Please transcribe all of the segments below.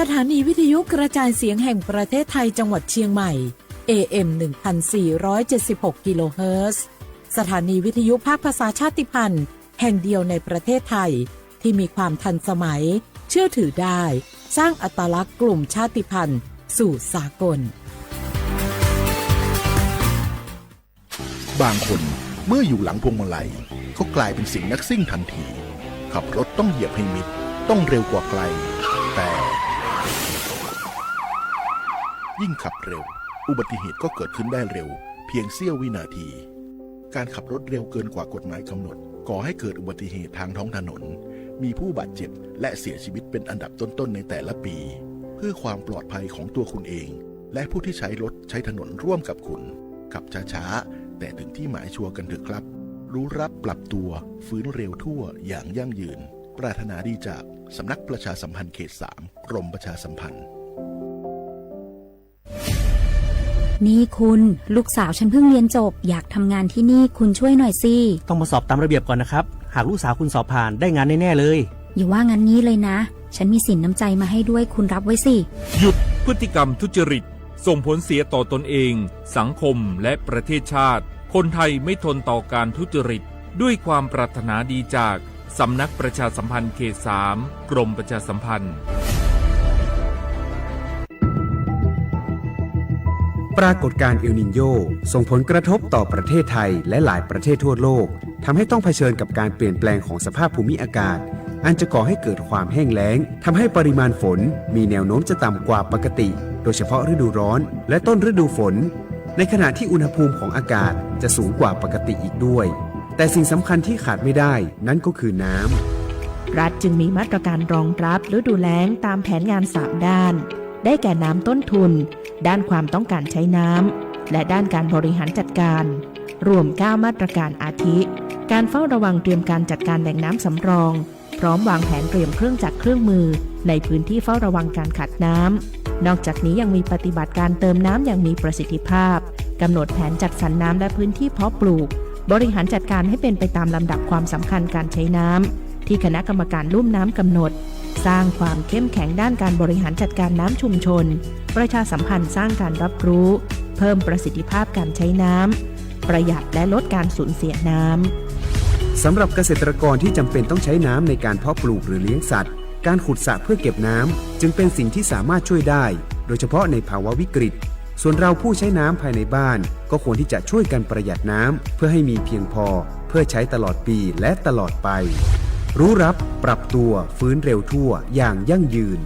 สถานีวิทยุกระจายเสียงแห่งประเทศไทยจังหวัดเชียงใหม่ เอ เอ็ม หนึ่งพันสี่ร้อยเจ็ดสิบหก กิโลเฮิรตซ์ สถานีวิทยุภาคภาษาชาติพันธุ์แห่งเดียวในประเทศไทย ที่มีความทันสมัย เชื่อถือได้ สร้างอัตลักษณ์กลุ่มชาติพันธุ์สู่สากล บางคนเมื่ออยู่หลังพวงมาลัยก็กลายเป็นสิงห์นักซิ่งทันที ขับรถต้องเหยียบให้มิด ต้องเร็วกว่าใคร แต่ ยิ่งขับเร็ว อุบัติเหตุก็เกิดขึ้นได้เร็ว เพียงเสี้ยววินาที การขับรถเร็วเกินกว่ากฎหมายกำหนด ก่อให้เกิดอุบัติเหตุทางท้องถนน มีผู้บาดเจ็บและเสียชีวิตเป็นอันดับต้นๆในแต่ละปี เพื่อความปลอดภัยของตัวคุณเอง และผู้ที่ใช้รถใช้ถนนร่วมกับคุณ ขับช้าๆ แต่ถึงที่หมายชัวร์กันเถอะครับ รู้รับปรับตัว ฟื้นเร็วทั่วอย่างยั่งยืน ปรารถนาดีจากสำนักประชาสัมพันธ์เขตสาม กรมประชาสัมพันธ์ นี่คุณ ลูกสาวฉันเพิ่งเรียนจบ อยากทำงานที่นี่ คุณช่วยหน่อยสิ ต้องมาสอบตามระเบียบก่อนนะครับ หากลูกสาวคุณสอบผ่าน ได้งานแน่ๆเลย อย่าว่างั้นงี้เลยนะ ฉันมีสินน้ำใจมาให้ด้วย คุณรับไว้สิ หยุดพฤติกรรมทุจริต ส่งผลเสียต่อตนเอง สังคม และประเทศชาติ คนไทยไม่ทนต่อการทุจริต ด้วยความปรารถนาดีจากสำนักประชาสัมพันธ์เขตสาม กรมประชาสัมพันธ์ ปรากฏการณ์เอลนิโญส่งผลกระทบต่อประเทศไทยและหลายประเทศทั่วโลก ทำให้ต้องเผชิญกับการเปลี่ยนแปลงของสภาพภูมิอากาศ อันจะก่อให้เกิดความแห้งแล้ง ทำให้ปริมาณฝนมีแนวโน้มจะต่ำกว่าปกติ โดยเฉพาะฤดูร้อน และต้นฤดูฝน ในขณะที่อุณหภูมิของอากาศจะสูงกว่าปกติอีกด้วย แต่สิ่งสำคัญที่ขาดไม่ได้ นั่นก็คือน้ำ รัฐจึงมีมาตรการรองรับฤดูแล้งตามแผนงานสามด้าน ได้แก่น้ำต้นทุน ด้านความต้องการใช้น้ำ และด้านการบริหารจัดการ รวมเก้ามาตรการอาทิ การเฝ้าระวังเตรียมการจัดการแหล่งน้ำสำรอง พร้อมวางแผนเตรียมเครื่องจักรเครื่องมือ ในพื้นที่เฝ้าระวังการขาดน้ำ นอกจากนี้ยังมีปฏิบัติการเติมน้ำอย่างมีประสิทธิภาพ กำหนดแผนจัดสรรน้ำและพื้นที่เพาะปลูก บริหารจัดการให้เป็นไปตามลำดับความสำคัญการใช้น้ำ ที่คณะกรรมการลุ่มน้ำกำหนด สร้างความเข้มแข็งด้านการบริหารจัดการน้ำชุมชน ประชาสัมพันธ์สร้างการรับรู้ เพิ่มประสิทธิภาพการใช้น้ำ ประหยัดและลดการสูญเสียน้ำ สำหรับเกษตรกรที่จำเป็นต้องใช้น้ำในการเพาะปลูกหรือเลี้ยงสัตว์ การขุดสระเพื่อเก็บน้ำจึงเป็นสิ่งที่สามารถช่วยได้ โดยเฉพาะในภาวะวิกฤต ส่วนเราผู้ใช้น้ำภายในบ้านก็ควรที่จะช่วยกันประหยัดน้ำ เพื่อให้มีเพียงพอ เพื่อใช้ตลอดปีและตลอดไป รู้รับ ปรับตัว ฟื้นเร็วทั่ว อย่างยั่งยืน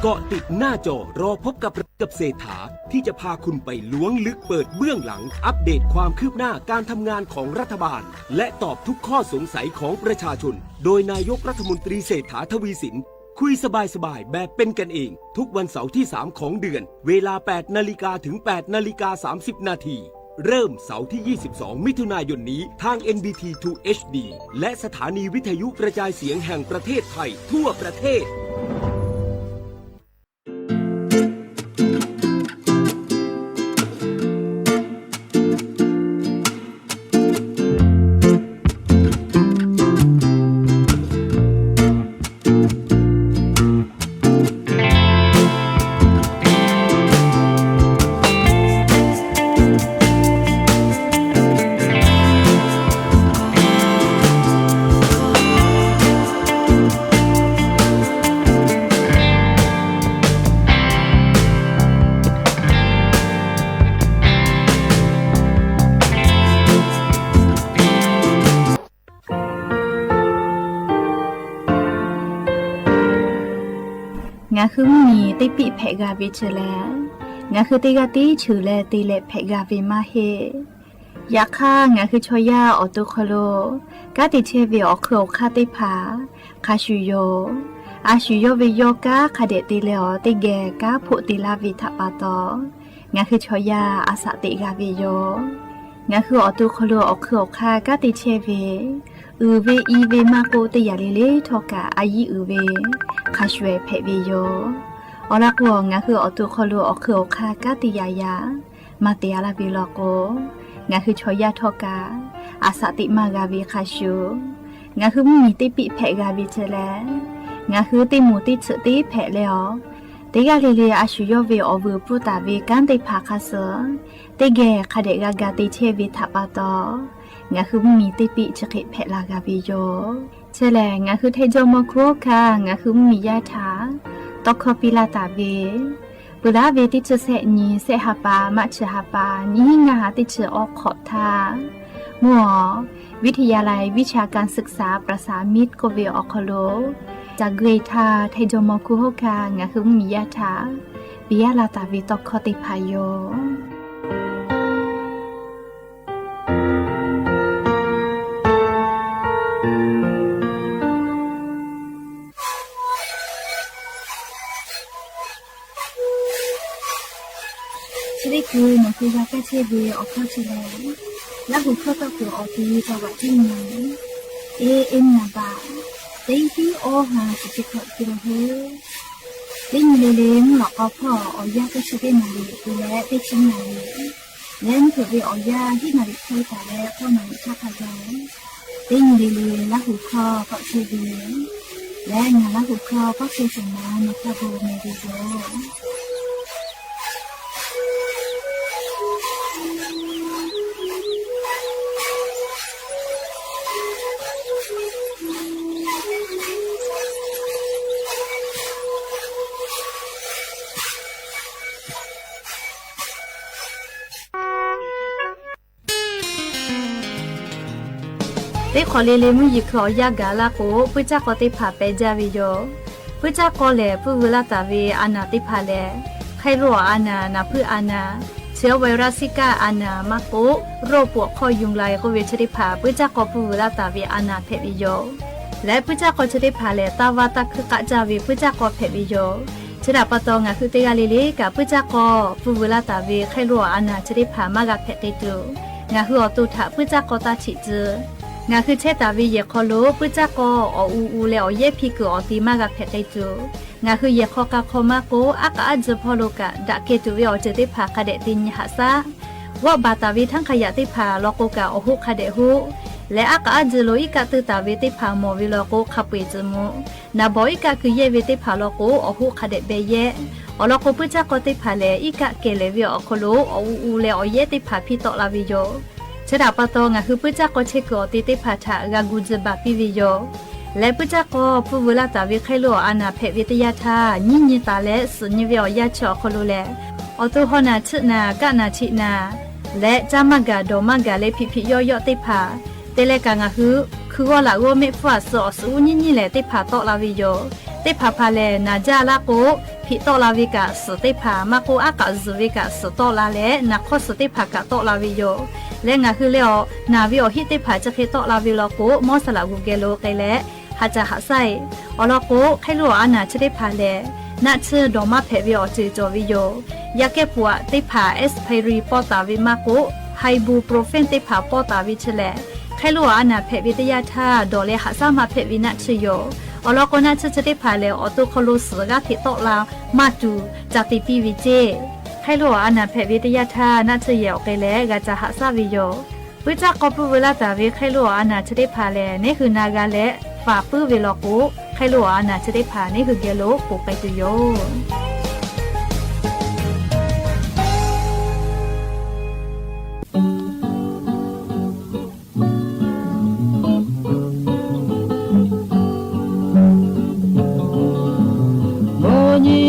เกาะติดหน้าจอ รอพบกับ กับเศรษฐา ที่จะพาคุณไปล้วงลึกเปิดเบื้องหลัง อัปเดตความคืบหน้าการทำงานของรัฐบาล และตอบทุกข้อสงสัยของประชาชน โดยนายกรัฐมนตรีเศรษฐา ทวีสิน คุยสบายๆ แบบเป็นกันเอง ทุกวันเสาร์ที่สามของเดือน เวลาแปดนาฬิกาถึงแปดนาฬิกาสามสิบนาที เริ่มเสาร์ที่ยี่สิบสองมิถุนายนนี้ ทาง เอ็น บี ที ทู เอช ดี และสถานีวิทยุกระจายเสียงแห่งประเทศไทยทั่วประเทศ Ngaˬ hui mvuhˇ miˬ teˇ piˆ hpehꞈ g'a ve chi lehˬ, ngaˬ hui teˇ g'aˇ tiˉ cheuˬ leh te leh hpehꞈ g'a ve maˇ heˆ. Yaꞈ hk'aˇ, ngaˬ hui chaw yaˇ awˬ to hk'aw lo kanˉ te chehˇ ve awˬ hk'eun awˬ hk'aˇ teˇ hpaˍ hk'a shuˍ yoˬ. A shuˍ yawˇ ve yawˇ kanˉ hk'a dehꞈ te leh awˬ teˇ geh kanˉ hpoˆ te laˇ ve htaꞈ pa taw, ngaˬ hui chaw yaˇ a shaꞈ teꞈ g'a ve yoˬ. Ngaˬ hui awˬ to hk'aw lo awˬ hk'eun awˬ hk'aˇ kanˉ te chehˇ ve, uiˍ ve i ve maˇ k'oˆ, teˇ yanˇ le le htawˇ kaꞈ a yiˇ uiˍ ve hk'a shuˍ ehˍ hpehꞈ ve yoˬ. Awˬ lawn k'o, ngaˬ hui awˬ to hk'aw lo awˬ hk'eun awˬ hk'aˇ kanˉ te yaꞈ yaꞈ maˇ te a laˇ ve law k'o, ngaˬ hui chaw yaˇ htawˇ kaꞈ a shaꞈ teꞈ maˇ g'a ve hk'a shuˍ, Ngaˬ hui mvuhˇmiˬ teˇ piˆ hpehꞈ g'a ve chi lehˬ, ngaˬ hui teˇ moˍ teˇ tsuhꞈ tiˉ hpehꞈ leh awˬ, teˇ g'aˇ le le a shu yawˇ ve awˬ vuiˬ pfuhˇ taˍ ve kanˉ teˇ hpaˍ hk'a suh teˇ geh hk'a dehꞈ g'a ga te chehˇ ve htaꞈ pa taw, ngaˬ hui mvuhˇmiˬ teˇ piˆ chi hk'e hpehꞈ la g'a ve yoˬ. Chi lehˬ, ngaˬ hui Htaiˇ jawˇmawˇ hkunˉ hawˉ hkanˇ ngaˬ hui mvuhˇmiˬ yaˇ htaꞈ tawˇ hkawˇ piˇ laˇ taˍ ve, peuˬ laˇ ve teˇ chi sehˆ nyi sehˆ ha pa, March ha pa, nyiˇ hinˉ ngaˇ ha teˇ chi awˬ hk'awꞈ htaˇ, mvuhˇ awˬ วิทยาลัยวิชาการศึกษา ประสานมิตร k'oˆ ve awˬ hk'aw lo, ca gui htaˇ Htaiˇ jawˇmawˇ hkunˉ hawˉ hkanˇ ngaˬ hui mvuhˇmiˬ yaˇ htaꞈ piˇ laˇ taˍ ve tawˇ hkawˇ teˇ hpaˍ yoˬ. Chi teˇ hkui nawˬ hui g'a kaˇ chehˇ ve awˬ hkawˇ chi lehˬ, Laˇ huˍ hkawˇ tawˇ kuiˬ awˬ ti ca vaꞈ teˇ nyi, A M naˍ baꞈ teˇ hiˉ awˇ ha chi chi hkawꞈ te la hui. Teˇ nyi le le mvuhˇ lawꞈ k'aw hpawˇ awˬ yanˇ teˇ chi teˇ naˍ riˍ te leh teˇ chi naˍ riˍ, leh mvuhˇ hpeuꞈ ve awˬ yanˇ hiˉ naˍ riˍ hk'e taˍ leh k'awˇ naˍ riˍ htaˇ hk'a gaˬ, teˇ nyi le le Laˇ huˍ hkawˇ k'awꞈ chehˇ ve leh ngaˬ Laˇ huˍ hkawˇ k'awꞈ chehˇ shawˍ ma nawˬ htaˇ bon meh ve yoˬ. Teˇ hk'awꞈ le le mvuhˇ yeˬ hkui awˬ yanˇ gaˬ laˇ k'o, puiˉ caˇ k'aw teˇ hpaˍ peh jaˇ ve yoˬ. Puiˉ caˇ k'aw lehˬ, puiˉ veu laˇ taˍ ve a naˬ teˇ hpaˍ lehˬ, hk'aˇ loꞈ a naˬ, naˍ hpuiˇ a naˬ, เชื้อไวรัสซิก้า a naˬ maˇ k'oˆ โรคปวดข้อยุงลาย k'oˆ ve chi teˇ hpaˍ puiˉ caˇ k'aw puiˉ veu laˇ taˍ ve a naˬ hpehꞈ ve yoˬ. Leh puiˉ caˇ k'aw chi teˇ hpaˍ lehˬ, taˇ vaˇ taˇ hkuiˇ k'aˆ caˇ ve puiˉ caˇ k'aw hpehꞈ ve yoˬ. Chi htaꞈ pa taw, ngaˬ hui teˇ g'aˇ le le kaꞈ puiˉ caˇ k'aw puiˉ veu laˇ taˍ ve hk'aˇ loꞈ a naˬ chi teˇ hpaˍ maˇ g'a hpehꞈ k'ai tuˬ, ngaˬ hui awˬ to htaꞈ puiˉ caˇ k'aw taˇ chiꞈ tcuh. Ngaˬ hui chehˇ taˍ ve yehˬ hk'aw lo puiˉ caˇ k'aw awˬ u u leh awˬ yehˉ hpiˇ kuiˬ awˬ ti maˇ g'a hpehꞈ k'ai tuˬ, ngaˬ hui yehˬ hk'aw k'a hk'aw maˇ k'oˆ, aˉ k'aꞈ aˉ ji hpawˇ lo kaꞈ daꞈ keh tuˬ ve awˬ ceuˬ teˇ hpaˍ hk'a dehꞈ te nyi haꞈ shaˉ. G'awˆ baˬ taˍ ve htaˇ hk'a yaꞈ teˇ hpaˍ law k'o kaꞈ awˬ hoˆ hk'a dehꞈ hoˆ. Leh aˉ k'aꞈ aˉ ji lo iˉ kaˆ teuˇ taˍ ve teˇ hpaˍ mawˬ ve law k'o hk'a peu eˬ tcuh mvuh. Naˍ bawˍ iˉ kaˆ keu yehˇ ve teˇ hpaˍ law k'o awˬ hoˆ hk'a dehꞈ beh yehˇ. Awˬ lawn k'o, puiˉ caˇ k'aw teˇ hpaˍ lehˬ, iˉ kaˆ kehˬ lehˍ ve awˬ hk'aw lo awˬ u u leh awˬ yehˉ teˇ hpaˍ hpiˇ tawˆ la ve yoˬ. Chi htaꞈ pa taw, ngaˬ hui puiˉ caˇ k'aw chehˇ kuiˬ awˬ te teˇ hpaˍ htaꞈ g'a gu tcuh baˬ piˇ ve yoˬ. Leh puiˉ caˇ k'aw puiˉ veu laˇ taˍ ve hk'aˇ loꞈ a naˬ hpehꞈ ve teˇ yanˇ htaˇ, nyiˉ nyi taˍ leh suhˍ nyi ve awˬ yanˇ chi awˬ hk'aw lo lehˬ, awˬ to haw naˬ chiˆ naˬ, kaˆ naˬ chiˆ naˬ, leh caˇ maˇ gaˬ dawˬ maˇ gaˬ leh hpiꞈ hpiꞈ yawˆ yawˆ teˇ hpaˍ te leh kaꞈ, ngaˬ hui hkui g'awˇ laꞈ g'awˇ mehˆ hpfuhˇ aꞈ suh awˬ suhˍ uˉ nyiˉ nyiˉ lehˬ teˇ hpaˍ tawˆ la ve yoˬ. Teˇ hpaˍ hpaˍ lehˬ, naˬ jaˇ laˇ k'o, hpiꞈ tawˆ la ve kaꞈ suhˍ teˇ hpaˍ maˇ k'oˆ, aˉ k'aꞈ zuhˬ ve kaꞈ suhˍ tawˆ la leh, naˬ hk'awˇ suhˍ teˇ hpaˍ kaꞈ tawˆ la ve yoˬ. Leh ngaˬ hui leh awˬ naˬ ve awˬ hiˆ teˇ hpaˍ chi hk'e tawˆ la ve law k'o, mawˇ saˍ laꞈ g'uˬ geh lo k'ai leh, haꞈ caˬ haꞈ shaˉ e. Awˬ lawn k'o, hk'aˇ loꞈ a naˬ chi teˇ hpaˍ lehˬ, naˆ tsuhˇ dawˬ maˇ hpehꞈ ve awˬ ceuˬ cawˬ ve yoˬ. Yaꞈ kehˉ pfuhˍ aꞈ teˇ hpaˍ aspirin pawˇ taˍ ve maˇ k'oˆ, ibuprofen teˇ hpaˍ pawˇ taˍ ve chi lehˬ, hk'aˇ loꞈ a naˬ hpehꞈ ve teˇ yanˇ htaˇ dawˬ leh haꞈ shaˉ maˇ hpehꞈ ve naˆ tsuhˇ yoˬ. Awˬ lawn k'o, naˆ tsuhˇ chi teˇ hpaˍ lehˬ, awˬ to hk'aw lo suhˍ g'aˇ hteꞈ tawˆ la maˇ tuˬ ca te piˇ ve ceˇ. Hk'aˇ loꞈ a naˬ hpehꞈ ve teˇ yanˇ htaˇ naˆ tsuhˇ yehˬ awˬ k'ai leh g'a caˬ haꞈ shaˉ ve yoˬ. Puiˉ caˇ k'aw puiˉ veu laˇ taˍ ve hk'aˇ loꞈ a naˬ chi teˇ hpaˍ lehˬ, neˉ hui na g'a leh faˍ puiˉ ve law k'o, hk'aˇ loꞈ a naˬ chi teˇ hpaˍ neˉ hui geh lo k'oˍ k'ai tuˬ yoˬ. Mvuhˇ nyi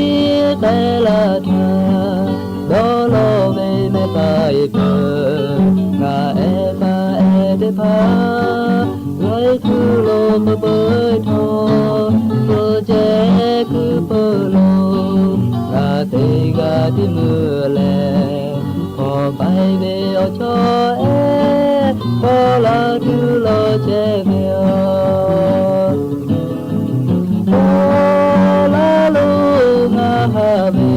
k'ai la htaˇ, dawˇ law ve mehˆ k'ai peuˬ. Ngaˬ ehˉ hpaˇ ehˉ teˇ hpaˍ laiˉ hkuˇ lo k'oˆ peuˬ htawˇ, lo ceh kuiˬ peuˬ lo ngaˬ teˇ g'aˇ tiˉ meuˇ leh, hk'aw k'ai ve awˬ chawˇ ehˉ hk'aw la tuˬ law ceh ve yoˬ. Hk'aw la lo ngaˬ haꞈ ve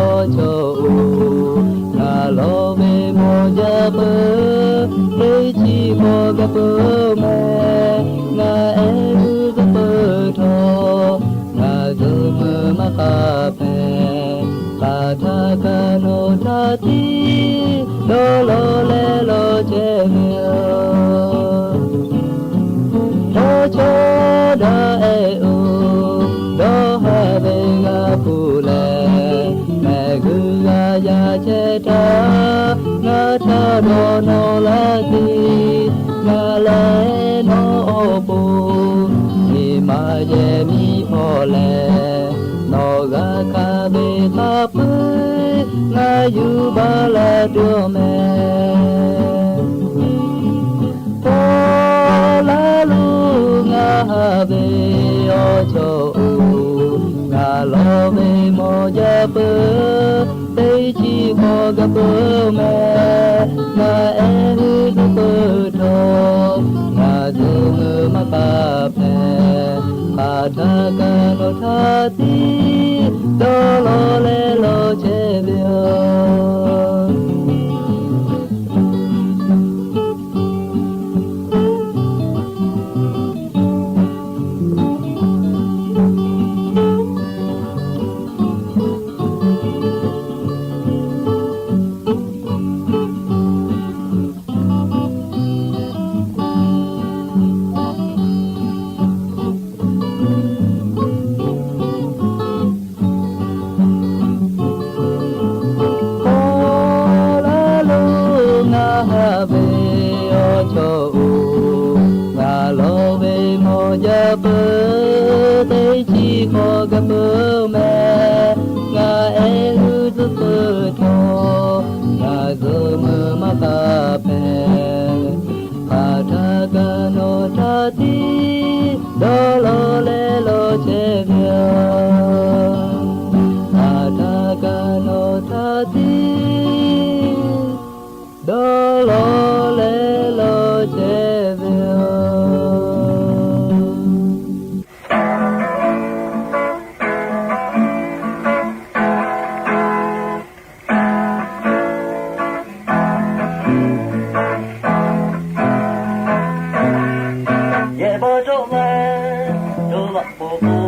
awˬ chawˇ oˬ, ngaˬ lawˬ ve mawˬ jaˇ peuˬ, teˇ chi k'awꞈ gaˬ peuˬ mehˍ. Ngaˬ ehˉ g'uˇ zuhˆ peuˬ htawˇ, ngaˬ zuhꞈ meuˇ maˇ k'a hpehꞈ, k'aˬ htaˇ kaꞈ nawˬ htaꞈ tiˉ dawˇ law leh law ceh ve yoˬ. Miˇ hpawˇ lehˬ, nawˬ g'a hkanˍ ve hk'a peu-eˬ ngaˬ yuˬ baˬ la tuˬ mehˍ. Hpawˇ laˇ lo ngaˬ haꞈ ve awˬ chawˇ-oˬ, ngaˬ lawˬ ve mawˬ jaˇ peuˬ, teˇ chi hk'awꞈ gaˬ peuˬ mehˍ. Ngaˬ ehˉ hui zuhˆ peuˬ htawˇ, ngaˬ zuhˆ meuˇ maˇ k'aˇ hpehꞈ. Hk'aˬ htaˇ kaꞈ nawˬ htaꞈ tiˉ dawˇ law leh law chehˇ ve yoˬ. Hpawˇ laˇ lo ngaˬ haꞈ ve awˬ chawˇ-oˬ, ngaˬ lawˬ ve mawˬ jaˇ peuˬ, teˇ chi hk'awꞈ gaˬ peuˬ mehˍ. Ngaˬ ehˉ hui zuhˆ peuˬ htawˇ, ngaˬ zuhˆ meuˇ maˇ k'aˇ hpehꞈ. Hk'aˬ htaˇ kaꞈ nawˬ htaꞈ tiˉ dawˇ law leh law chehˇ ve yoˬ. Hk'aˬ htaˇ kaꞈ nawˬ htaꞈ tiˉ dawˇ law leh law chehˇ ve yoˬ. Yehˬ baˆ cawˆ leh cawˬ laꞈ k'oˍ k'o,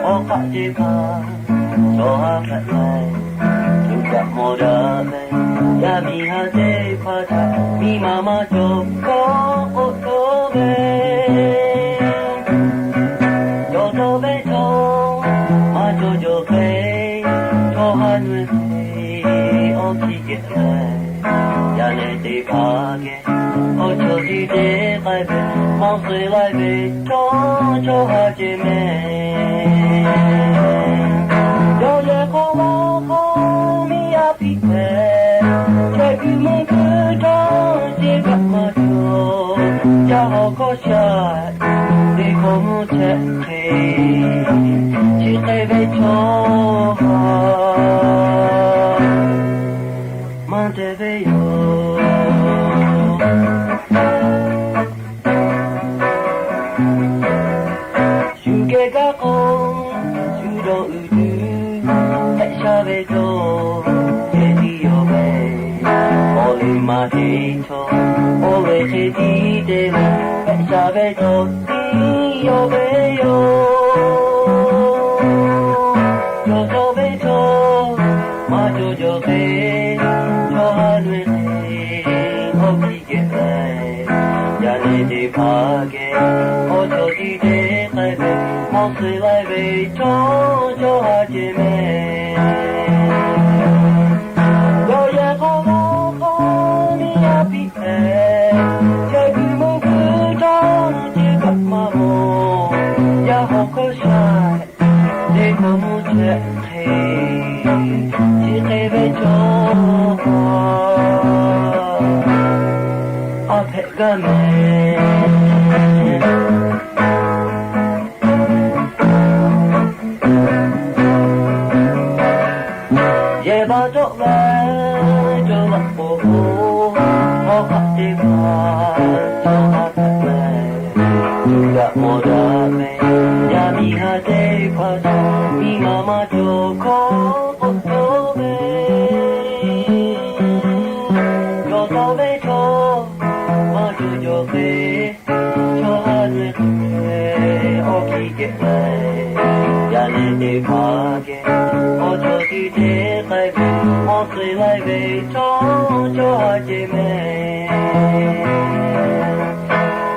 awˬ hk'aˆ ceˇ hpaˇ cawˬ ha hpehꞈ leh, tuꞈ kaꞈ mawˬ daꞈ leh, yaˇ miˇ ha teˇ hpaˍ htaꞈ miˇ ma maˇ cawˬ hkawˇ k'oˆ taˍ ve. Cawˬ taˍ ve chaw maˇ cawˬ cawˬ hk'e, chaw ha nui hk'e awˬ hkiˇ geh leh, yaˇ nehˬ teˇ hpaˍ geh awˬ chaw tiˉ te k'ai ve, mawˬ suh laiˉ ve chaw, chaw ha ceˇ mehˍ. Yawˇ yehˬ hk'aw laˇ hk'aw miˇ a piˇ hpehꞈ, chehˇ kuiˬ mvuhˇ kuiˬ dawˇ ceˇ kaꞈ maˇ cawˬ, yaˇ hawˬ hkawˇ shaˍ teˇ hkawˇ mvuhˇ chehˇ hk'e, chi hk'e ve chaw ha maˇ te ve yoˬ. Shu geh gaˇ k'o, shu dawˇ uiˍ tuˬ hpehꞈ sha ve chaw, hk'e tiˉ yawˬ ve. Awˬ liˇ maˇ heˆ chaw, awˬ ve hk'e tiˉ te leh, hpehꞈ sha ve chaw tiˉ yawˬ ve yoˬ. Cawˬ cawˬ ve chaw maˇ cawˬ cawˬ hk'e, chaw ha nui hk'e awˬ hkiˇ geh leh, yaˇ nehˬ teˇ hpaˍ geh awˬ chaw tiˉ te k'ai ve, mawˬ suh laiˉ ve chaw, chaw ha ceˇ mehˍ. Yawˇ yehˬ hk'aw laˇ hk'aw miˇ a piˇ hpehꞈ, chehˇ kuiˬ mvuhˇ kuiˬ dawˇ ceˇ kaꞈ maˇ mawˬ, yaˇ hawˬ hkawˇ shaˍ teˇ hkawˇ mvuhˇ chehˇ hk'e, chi hk'e ve chaw ha a hpehꞈ gaˇ mehˍ. Yehˬ baˆ cawˆ leh cawˬ laꞈ k'oˍ k'o, hawˉ hk'aˆ teˇ hpaˍ cawˬ ha hpehꞈ leh, tuꞈ kaꞈ mawˬ daꞈ ve, yaˇ miˇ ha teˇ hpaˍ htaꞈ miˇ ma maˇ cawˬ hkawˇ k'oˆ taˍ ve. Cawˬ taˍ ve chaw maˇ cawˬ cawˬ hk'e, chaw ha nui hk'e awˬ hkiˇ geh leh, yaˇ nehˬ teˇ hpaˍ geh awˬ chaw tiˉ te k'ai ve, mawˬ suh laiˉ ve chaw, chaw ha ceˇ mehˍ.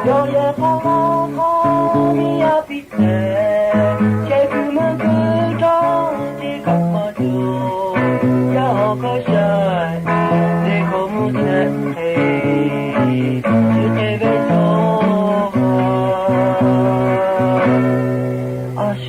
Yawˇ yehˬ hk'aw laˇ hk'aw miˇ a piˇ hpehꞈ, chehˇ kuiˬ mvuhˇ kuiˬ dawˇ ceˇ kaꞈ maˇ cawˬ, yaˇ hawˬ hkawˇ shaˍ teˇ hkawˇ mvuhˇ chehˇ hk'e, chi hk'e ve chaw ha Awˬ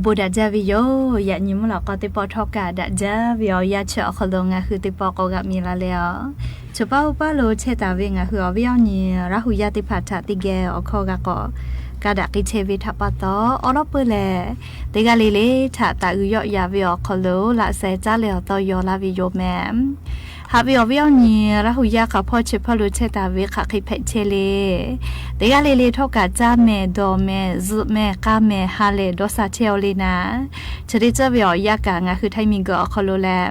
bon daꞈ jaˇ ve yoˬ. Yaꞈ nyi mvuhˇ lawꞈ k'aw teˇ pawˆ htawˇ kaꞈ daꞈ jaˇ ve awˬ yanˇ chi awˬ hk'aw lo ngaˬ hui teˇ pawˆ k'awꞈ g'aꞈ mi la leh a, chi paˇ oˇ paˇ lo chehˇ taˍ ve ngaˬ hui awˬ viˉ awˬ nyi Laˇ hu yaˇ teˇ hpaˍ htaꞈ teˇ geh awˬ hkawˇ g'a k'awꞈ ka daꞈ k'ai chehˇ ve htaꞈ pa taw, awˉ lawˉ peuˇ lehˬ, teˇ g'aˇ le le htaꞈ taˍ uiˍ yawˆ yaꞈ ve awˬ hk'aw lo laꞈ sheh caˉ leh awˬ taw yaw laˇ ve yoˬ mehˍ. Haꞈ ve awˬ viˉ awˬ nyi Laˇ hu yaˇ hk'aˬ hpawˇ chi hpawˇ lo chehˇ taˍ ve hk'aˬ hk'e hpehꞈ chehˇ le. Teˇ g'aˇ le le htawˇ kaꞈ caˇ mehˍ, dawˬ mehˍ, zuhꞈ mehˍ, k'aˇ mehˍ, ha lehˬ dawˇ sha chehˇ aw le naˍ, chi teˇ ceuˬ ve awˬ yanˇ kaꞈ ngaˬ hui htaiˇ miˬguiˬ awˬ hk'aw lo leh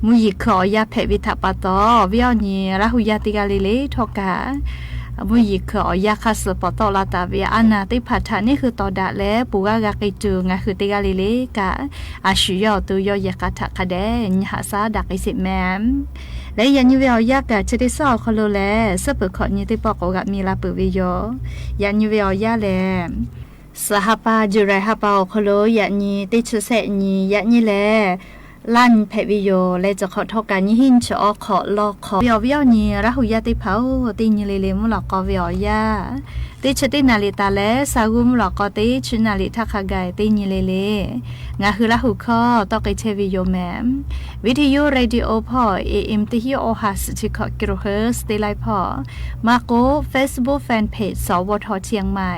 mvuhˇ yeˬ hkui awˬ yanˇ hpehꞈ ve htaꞈ pa taw, awˬ viˉ awˬ nyi Laˇ hu yaˇ teˇ g'aˇ le le htawˇ kaꞈ mvuhˇ yeˬ hkui awˬ yanˇ hk'aˇ suh pawˍ tawˆ la taˍ ve a naˍ teˇ hpaˍ htaꞈ neˇ hui tawˍ daꞈ leh ponˬ g'aˇ g'a k'ai tuˬ ngaˬ hui teˇ g'aˇ le le kaꞈ a shu yawˇ awˬ to yawˇ yehˬ k'a htaꞈ hk'a dehꞈ nyi haꞈ shaˉ daꞈ k'ai sheˍ mehˍ. Leh yaꞈ nyi ve awˬ yanˇ kaꞈ chi teˇ suhˉ awˬ hk'aw lo lehˬ, suhˉ peuˬ hkawꞈ nyi teˇ pawˆ k'awꞈ g'aꞈ mi la peuˬ ve yoˬ. Yaꞈ nyi ve awˬ yanˇ lehˬ, suhˍ ha pa July ha pa awˬ hk'aw lo yaꞈ nyi teˇ chi shehˆ nyi yaꞈ nyi lehˬ, laˇ nyi hpehꞈ ve yoˬ. Leh chi hk'awꞈ htawˇ kaꞈ nyi hiˆ nyi chi awˬ hk'awꞈ law hk'awꞈ ve awˬ viˉ awˬ nyi Laˇ hu yaˇ teˇ hpaˍ-oˬ, teˇ nyi le le mvuhˇ lawꞈ k'aw ve awˬ yanˇ, teˇ chi teˇ naˍ riˍ taˍ leh sha g'uˇ mvuhˇ lawꞈ k'aw teˇ chi naˍ riˍ htaˇ hk'a gaˬ teˇ nyi le le ngaˬ hui Laˇ hu hkawˇ tawˆ k'ai chehˇ ve yoˬ mehˍ. Video radio hpawˇ A M teˇ hiˉ awˬ ha suhˍ chi hkawꞈ kilohertz teˇ laiˉ hpawˇ, maˇ k'oˆ Facebook fan page สวท เชียงใหม่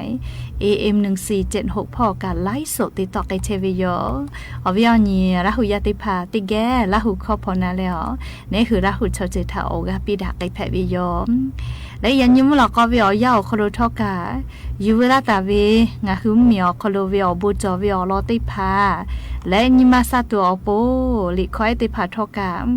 A M หนึ่งสี่เจ็ดหก hpawˇ kaꞈ ไลฟ์สด te tawˆ k'ai chehˇ ve yoˬ. Awˬ viˉ awˬ nyi Laˇ hu yaˇ teˇ hpaˍ teˇ geh Laˇ hu hkawˇ hpaw na leh a, neˇ hui Laˇ hu chaw ceuˬ htaꞈ awˬ g'aˇ piˇ daꞈ k'ai hpehꞈ ve yoˬ. Leh yaꞈ nyi mvuhˇ lawꞈ k'aw ve awˬ yanˇ awˬ hk'aw lo htawˇ kaꞈ yuˬ veu laˇ taˍ ve ngaˬ hui mvuhˇmiˬ awˬ hk'aw lo ve awˬ bon cawˬ ve awˬ lawn teˇ hpaˍ leh nyi ma sha tuˬ awˬ pon liꞈ hkawˇ ehˉ teˇ hpaˍ htawˇ kaꞈ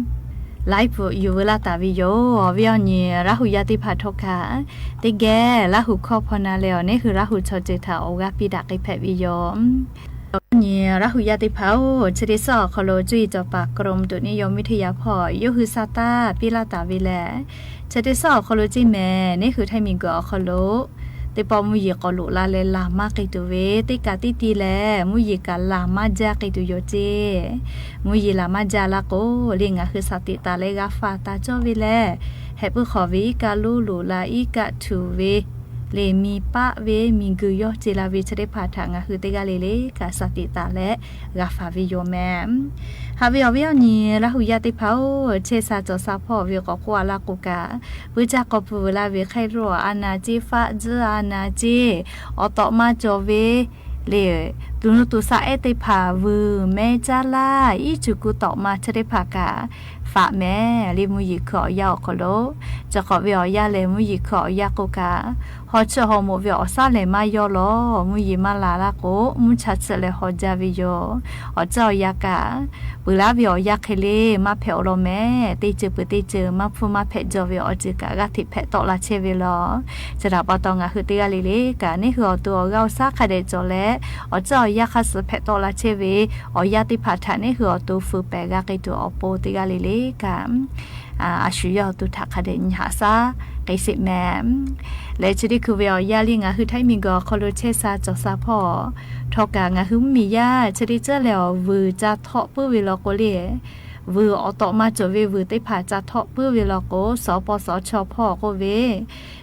ไลฟ์ yuˬ veu laˇ taˍ ve yoˬ. Awˬ viˉ awˬ nyi Laˇ hu yaˇ teˇ hpaˍ htawˇ kaꞈ teˇ geh Laˇ hu hkawˇ hpaw na leh awˬ neˇ hui Laˇ hu chaw ceuˬ htaꞈ awˬ g'aˇ piˇ daꞈ k'ai hpehꞈ ve yoˬ. Awˬ viˉ awˬ nyi Laˇ hu yaˇ teˇ hpaˍ-oˬ, chi teˇ suhˉ awˬ hk'aw lo cuˇ yiˍ cawˬ paˍ กรมอุตุนิยมวิทยา hpawˇ yawˇ hui sha taˇ piˇ laˇ taˍ ve lehˬ, chi teˇ suhˉ awˬ hk'aw lo ceˇ mehˍ, neˇ hui htaiˇ miˬguiˬ awˬ hk'aw lo teˇ pawˆ mvuhˇ yeˬ k'awꞈ loꞈ la leh laˬ maˇ k'ai tuˬ ve teˇ kaꞈ teˇ ti lehˬ, mvuhˇ yeˬ kaꞈ laˬ maˇ jaˇ k'ai tuˬ yoˬ ceˇ. Mvuhˇ yeˬ laˬ maˇ jaˇ laˇ k'o, le ngaˬ hui shaˍ tiꞈ taˍ leh g'a faˍ taˍ cawˇ ve lehˬ, heh puiˉ hk'awꞈ ve iˉ kaˆ loˇ loꞈ la iˉ kaˆ htuꞈ ve le, mi paˆ ve miˬguiˬ yawˇ ce la ve chi teˇ hpaˍ htaꞈ ngaˬ hui teˇ g'aˇ le le kaꞈ shaˍ tiꞈ taˍ leh g'a faˍ ve yoˬ mehˍ. Haꞈ ve awˬ viˉ awˬ nyi Laˇ hu yaˇ teˇ hpaˍ-oˬ, chehˇ sha cawˬ sha hpawˇ ve k'awꞈ k'oˆ a laˇ k'o kaꞈ, puiˇ caˇ k'aw pui veuˬ laˇ ve hk'ai roˬ a na ceˇ, faˆ tzuhˇ a na ceˇ, awˬ tawꞈ ma cawˬ ve le, tuˬ nuˇ tuˬ sha ehˉ teˇ hpaˍ vuiˬ mehˇ caˇ laˇ, iˉ cuˬ kuˬ tawꞈ ma chi teˇ hpaˍ kaꞈ faꞈ mehˍ le. Mvuhˇ yeˬ hkui awˬ yanˇ awˬ hk'aw lo, chi hk'awꞈ ve awˬ yanˇ lehˬ mvuhˇ yeˬ hkui awˬ yanˇ k'o kaꞈ, haw chiˇ haw moꞈ ve awˬ shaˉ lehˬ maˇ yawˇ lawˬ. Mvuhˇ yeˬ maˇ laˬ laˇ k'o, mvuhˇ cha chiˇ leh haw jaˇ ve yoˬ. Awˬ ceuˬ awˬ yanˇ kaꞈ, peuˬ laˇ ve awˬ yanˇ hk'e le maˇ hpehꞈ awˬ lawn mehˍ. Teˇ ceuˬ peuˬ teˇ ceuˬ maˇ hpfuhˇ maˇ hpehꞈ jaw ve awˬ ceuˬ kaꞈ g'aˇ hteꞈ hpehꞈ tawˆ la chehˇ ve lawˬ. Chi htaꞈ pa taw ngaˬ hui teˇ g'aˇ le le kaꞈ neˇ hui awˬ to awˬ g'aˇ awˬ shaˉ hk'a dehꞈ cawˬ leh, awˬ ceuˬ awˬ yanˇ hk'aˇ suh hpehꞈ tawˆ la chehˇ ve awˬ yanˇ teˇ hpaˍ htaꞈ neˇ hui awˬ to feu pehˍ g'a k'ai tuˬ awˬ pon teˇ g'aˇ le le kaꞈ a shu yawˇ awˬ to htaꞈ hk'a dehꞈ nyi haꞈ shaˉ k'ai sheˍ mehˍ. Leh chi teˇ hkui ve awˬ yanˇ le ngaˬ hui htaiˇ miˬguiˬ awˬ hk'aw lo chehˇ sha cawˬ sha hpawˇ htawˇ kaꞈ ngaˬ hui mvuhˇmiˬ yaˇ chi teˇ ceuˬ leh awˬ vuiˬ ca htawˆ puiˉ ve law k'o le, vuiˬ awˬ tawꞈ ma cawˬ ve vuiˬ teˇ hpaˍ ca htawˆ puiˉ ve law k'o, sawˍ paw sawˍ chaw hpawˇ k'oˆ ve,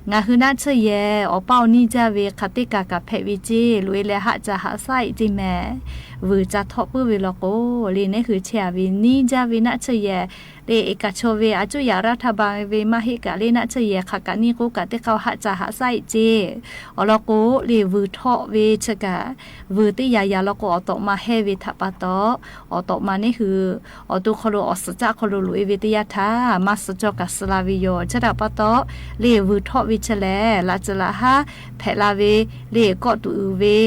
ngaˬ hui naˆ tsuhˇ yehˬ awˬ paˇ awˬ niˇ jaˇ ve hk'aˬ teˇ kaˬ kaꞈ hpehꞈ ve ceˇ loꞈ e leh haˆ ca haꞈ shaˉ e ceˇ mehˍ. Vuiˬ ca htawˆ puiˉ ve law k'o, le neˇ hui chehˇ a ve niˇ jaˇ ve naˆ tsuhˇ yehˬ le, e kaꞈ chaw ve a cuˇ yaꞈ raˇ htaˇ ba ve maˇ heˆ kaꞈ le naˆ tsuhˇ yehˬ hk'aˬ kaꞈ niˇ k'oˆ kaꞈ teˇ hk'aˇ haˆ ca haꞈ shaˉ e ceˇ. Awˬ lawn k'o, le vuiˬ htawˆ ve chi kaꞈ vuiˬ teˇ yaꞈ yaꞈ law k'o awˬ tawꞈ ma hehˇ ve htaꞈ pa taw, awˬ tawꞈ ma neˇ hui awˬ to hk'aw lo awˬ suhˍ caˆ hk'aw lo loꞈ e ve teˇ yanˇ htaˇ maˇ suh cawˇ kaꞈ suh la ve yoˬ. Chi htaꞈ pa taw, le vuiˬ htawˆ ve chi lehˬ laꞈ ceuˬ laꞈ haˉ hpehꞈ la ve, le kawˆ tuˬ uiˍ ve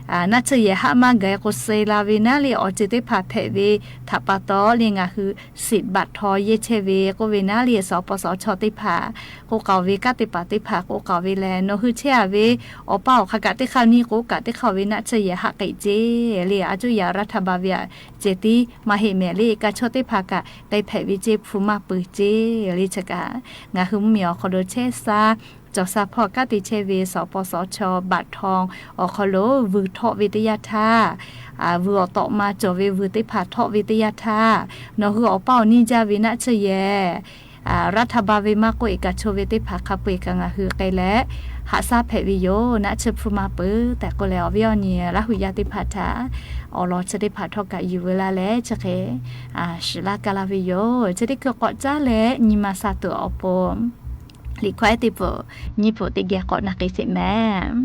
naˆ tsuhˇ yehˬ haˆ maˇ gaˬ e k'o suh la ve naˉ le awˬ ceuˬ teˇ hpaˍ hpehꞈ ve htaꞈ pa taw le ngaˬ hui siˍ baꞈ htaw yehˇ chehˇ ve k'oˆ ve naˉ le sawˍ paw sawˍ chaw teˇ hpaˍ k'oˆ k'aoˍ ve, kanˉ te paˍ teˇ hpaˍ k'oˆ k'aoˍ ve lehˬ, nawˬ hui chehˇ a ve awˬ paˇ awˬ hk'aˬ kaꞈ teˇ hk'aˇ niˇ k'oˆ kaꞈ teˇ hk'aˇ ve naˆ tsuhˇ yehˬ haˆ k'ai ceˇ le, a cuˇ yaꞈ raˇ htaˇ ba ve a ceh tiˉ maˇ heˆ mehˍ le, ka chaw teˇ hpaˍ kaꞈ k'ai hpehꞈ ve ceˇ, hpu maˇ peuˬ ceˇ le. Chi kaꞈ ngaˬ hui mvuhˇmiˬ awˬ hk'aw lo chehˇ sha cawˬ sha hpawˇ kanˉ te chehˇ ve suhˍ paw suhˍ chaw baꞈ htaw awˬ hk'aw lo vuiˬ htawˆ ve teˇ yanˇ htaˇ, vuiˬ awˬ tawꞈ ma cawˬ ve vuiˬ teˇ hpaˍ htawˆ ve teˇ yanˇ htaˇ, nawˬ hui awˬ paˇ awˬ niˇ jaˇ ve naˆ tsuhˇ yehˬ, รัฐบาล ve maˇ k'oˆ eˍ kaꞈ chaw ve teˇ hpaˍ hk'a peu-eˬ kaꞈ ngaˬ hui k'ai leh haꞈ shaˉ hpehꞈ ve yoˬ. Naˆ tsuhˇ hpfuhˇ maˇ peuˬ tehꞈ k'oˆ leh, awˬ viˉ awˬ nyi Laˇ huˍ yaˇ teˇ hpaˍ htaꞈ awˬ lawn chi teˇ hpaˍ htawˇ kaꞈ yuˬ veu laˇ leh chi hk'e shiˍ laˇ kaˇ laˇ ve yoˬ. Chi teˇ hkui k'awꞈ caˉ leh nyi ma sha tuˬ awˬ pon, liꞈ hkawˇ ehˉ teˇ pfuhˍ nyiˇ pfuhˍ teˇ geh k'awꞈ na k'ai sheˍ mehˍ.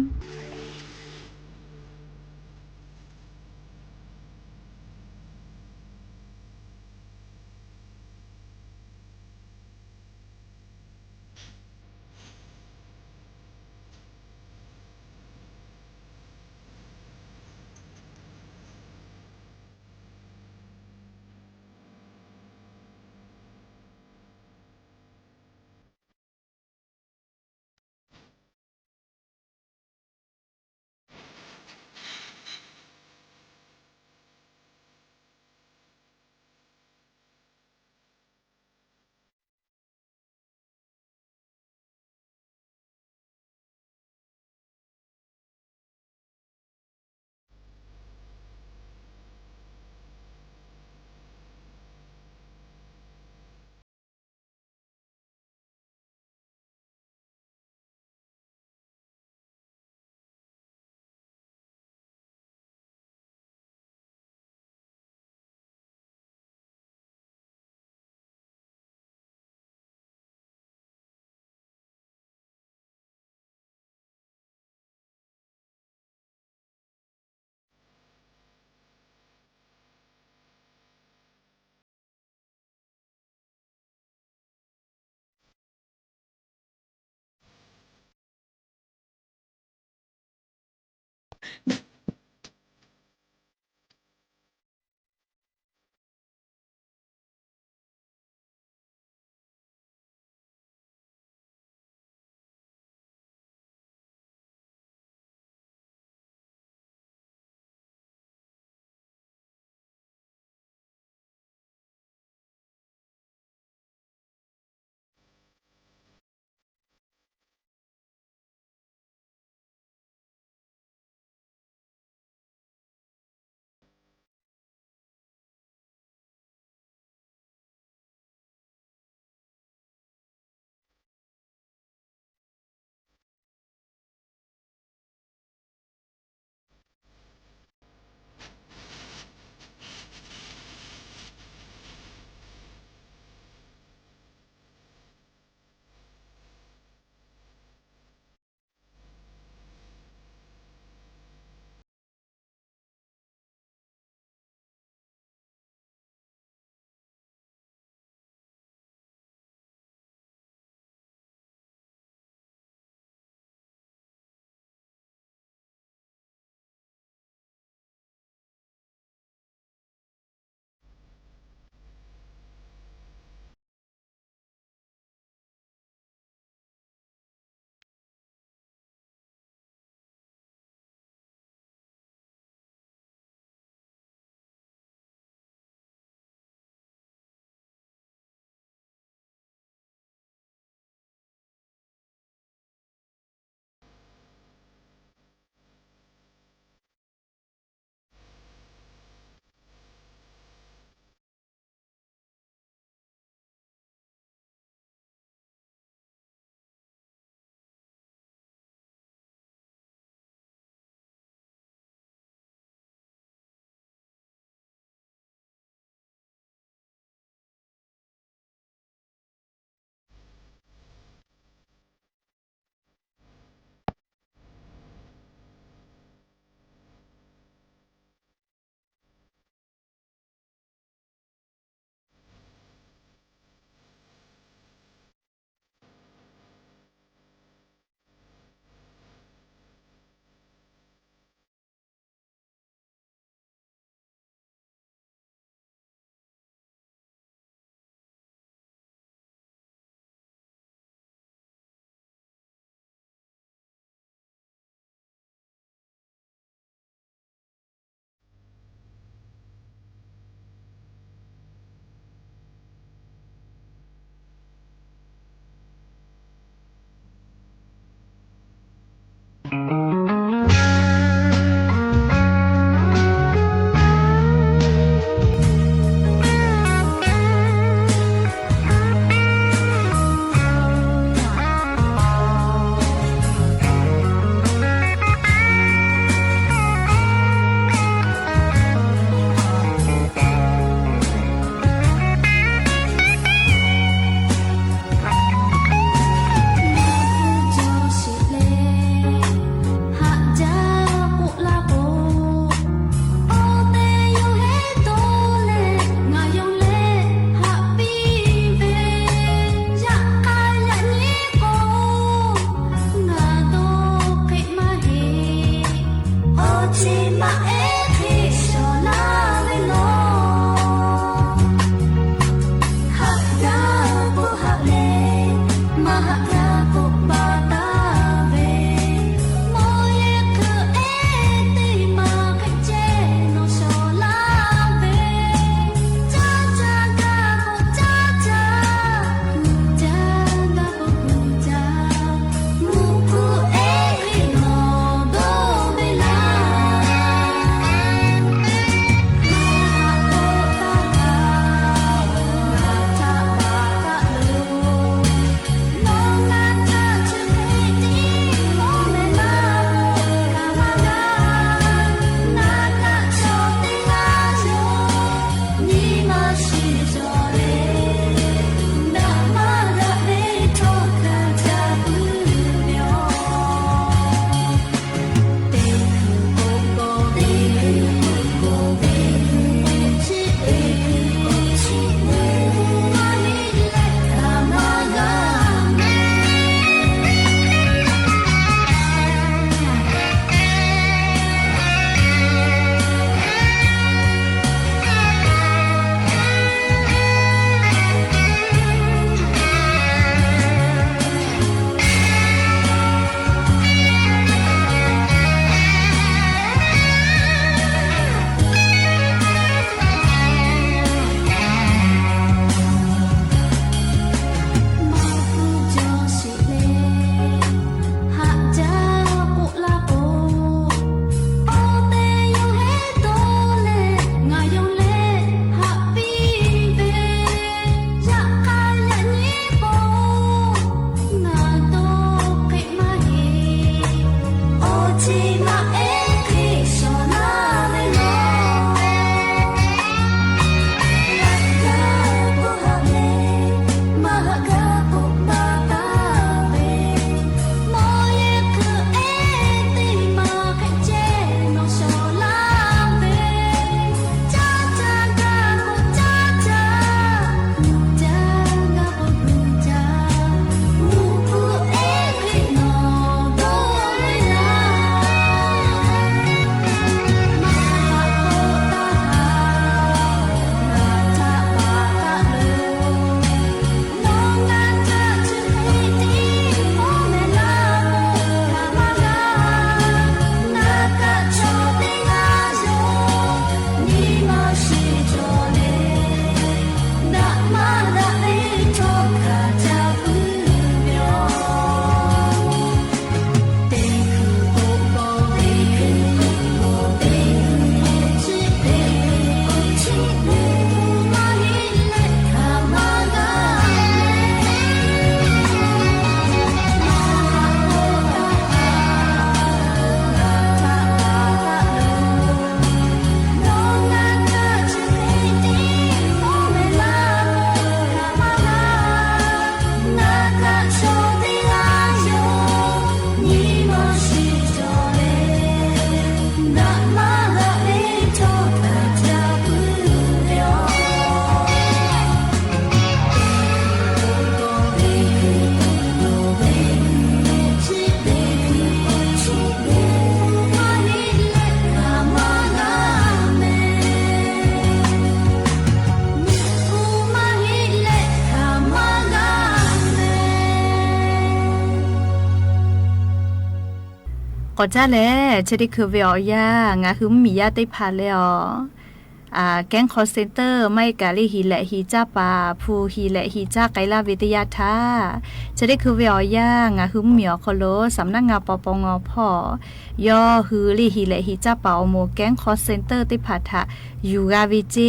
Awˬ caˉ lehˬ, chi teˇ hkui ve awˬ yanˇ ngaˬ hui mvuhˇmiˬ yaˇ teˇ hpaˍ lehˬ awˬ, call center maˇ heˆ kaꞈ lehˬ hiˍ lehꞈ hiˍ caˇ paˍ hpu hiˍ lehꞈ hiˍ caˇ k'ai laˇ ve teˇ yanˇ htaˇ, chi teˇ hkui ve awˬ yanˇ ngaˬ hui mvuhˇmiˬ awˬ hk'aw lo สำนักงาน ปปง hpawˇ yawˇ hui lehˬ hiˍ lehꞈ hiˍ caˇ paˍ awˬ moˍ call center teˇ hpaˍ htaꞈ yuˬ g'a ve ceˇ.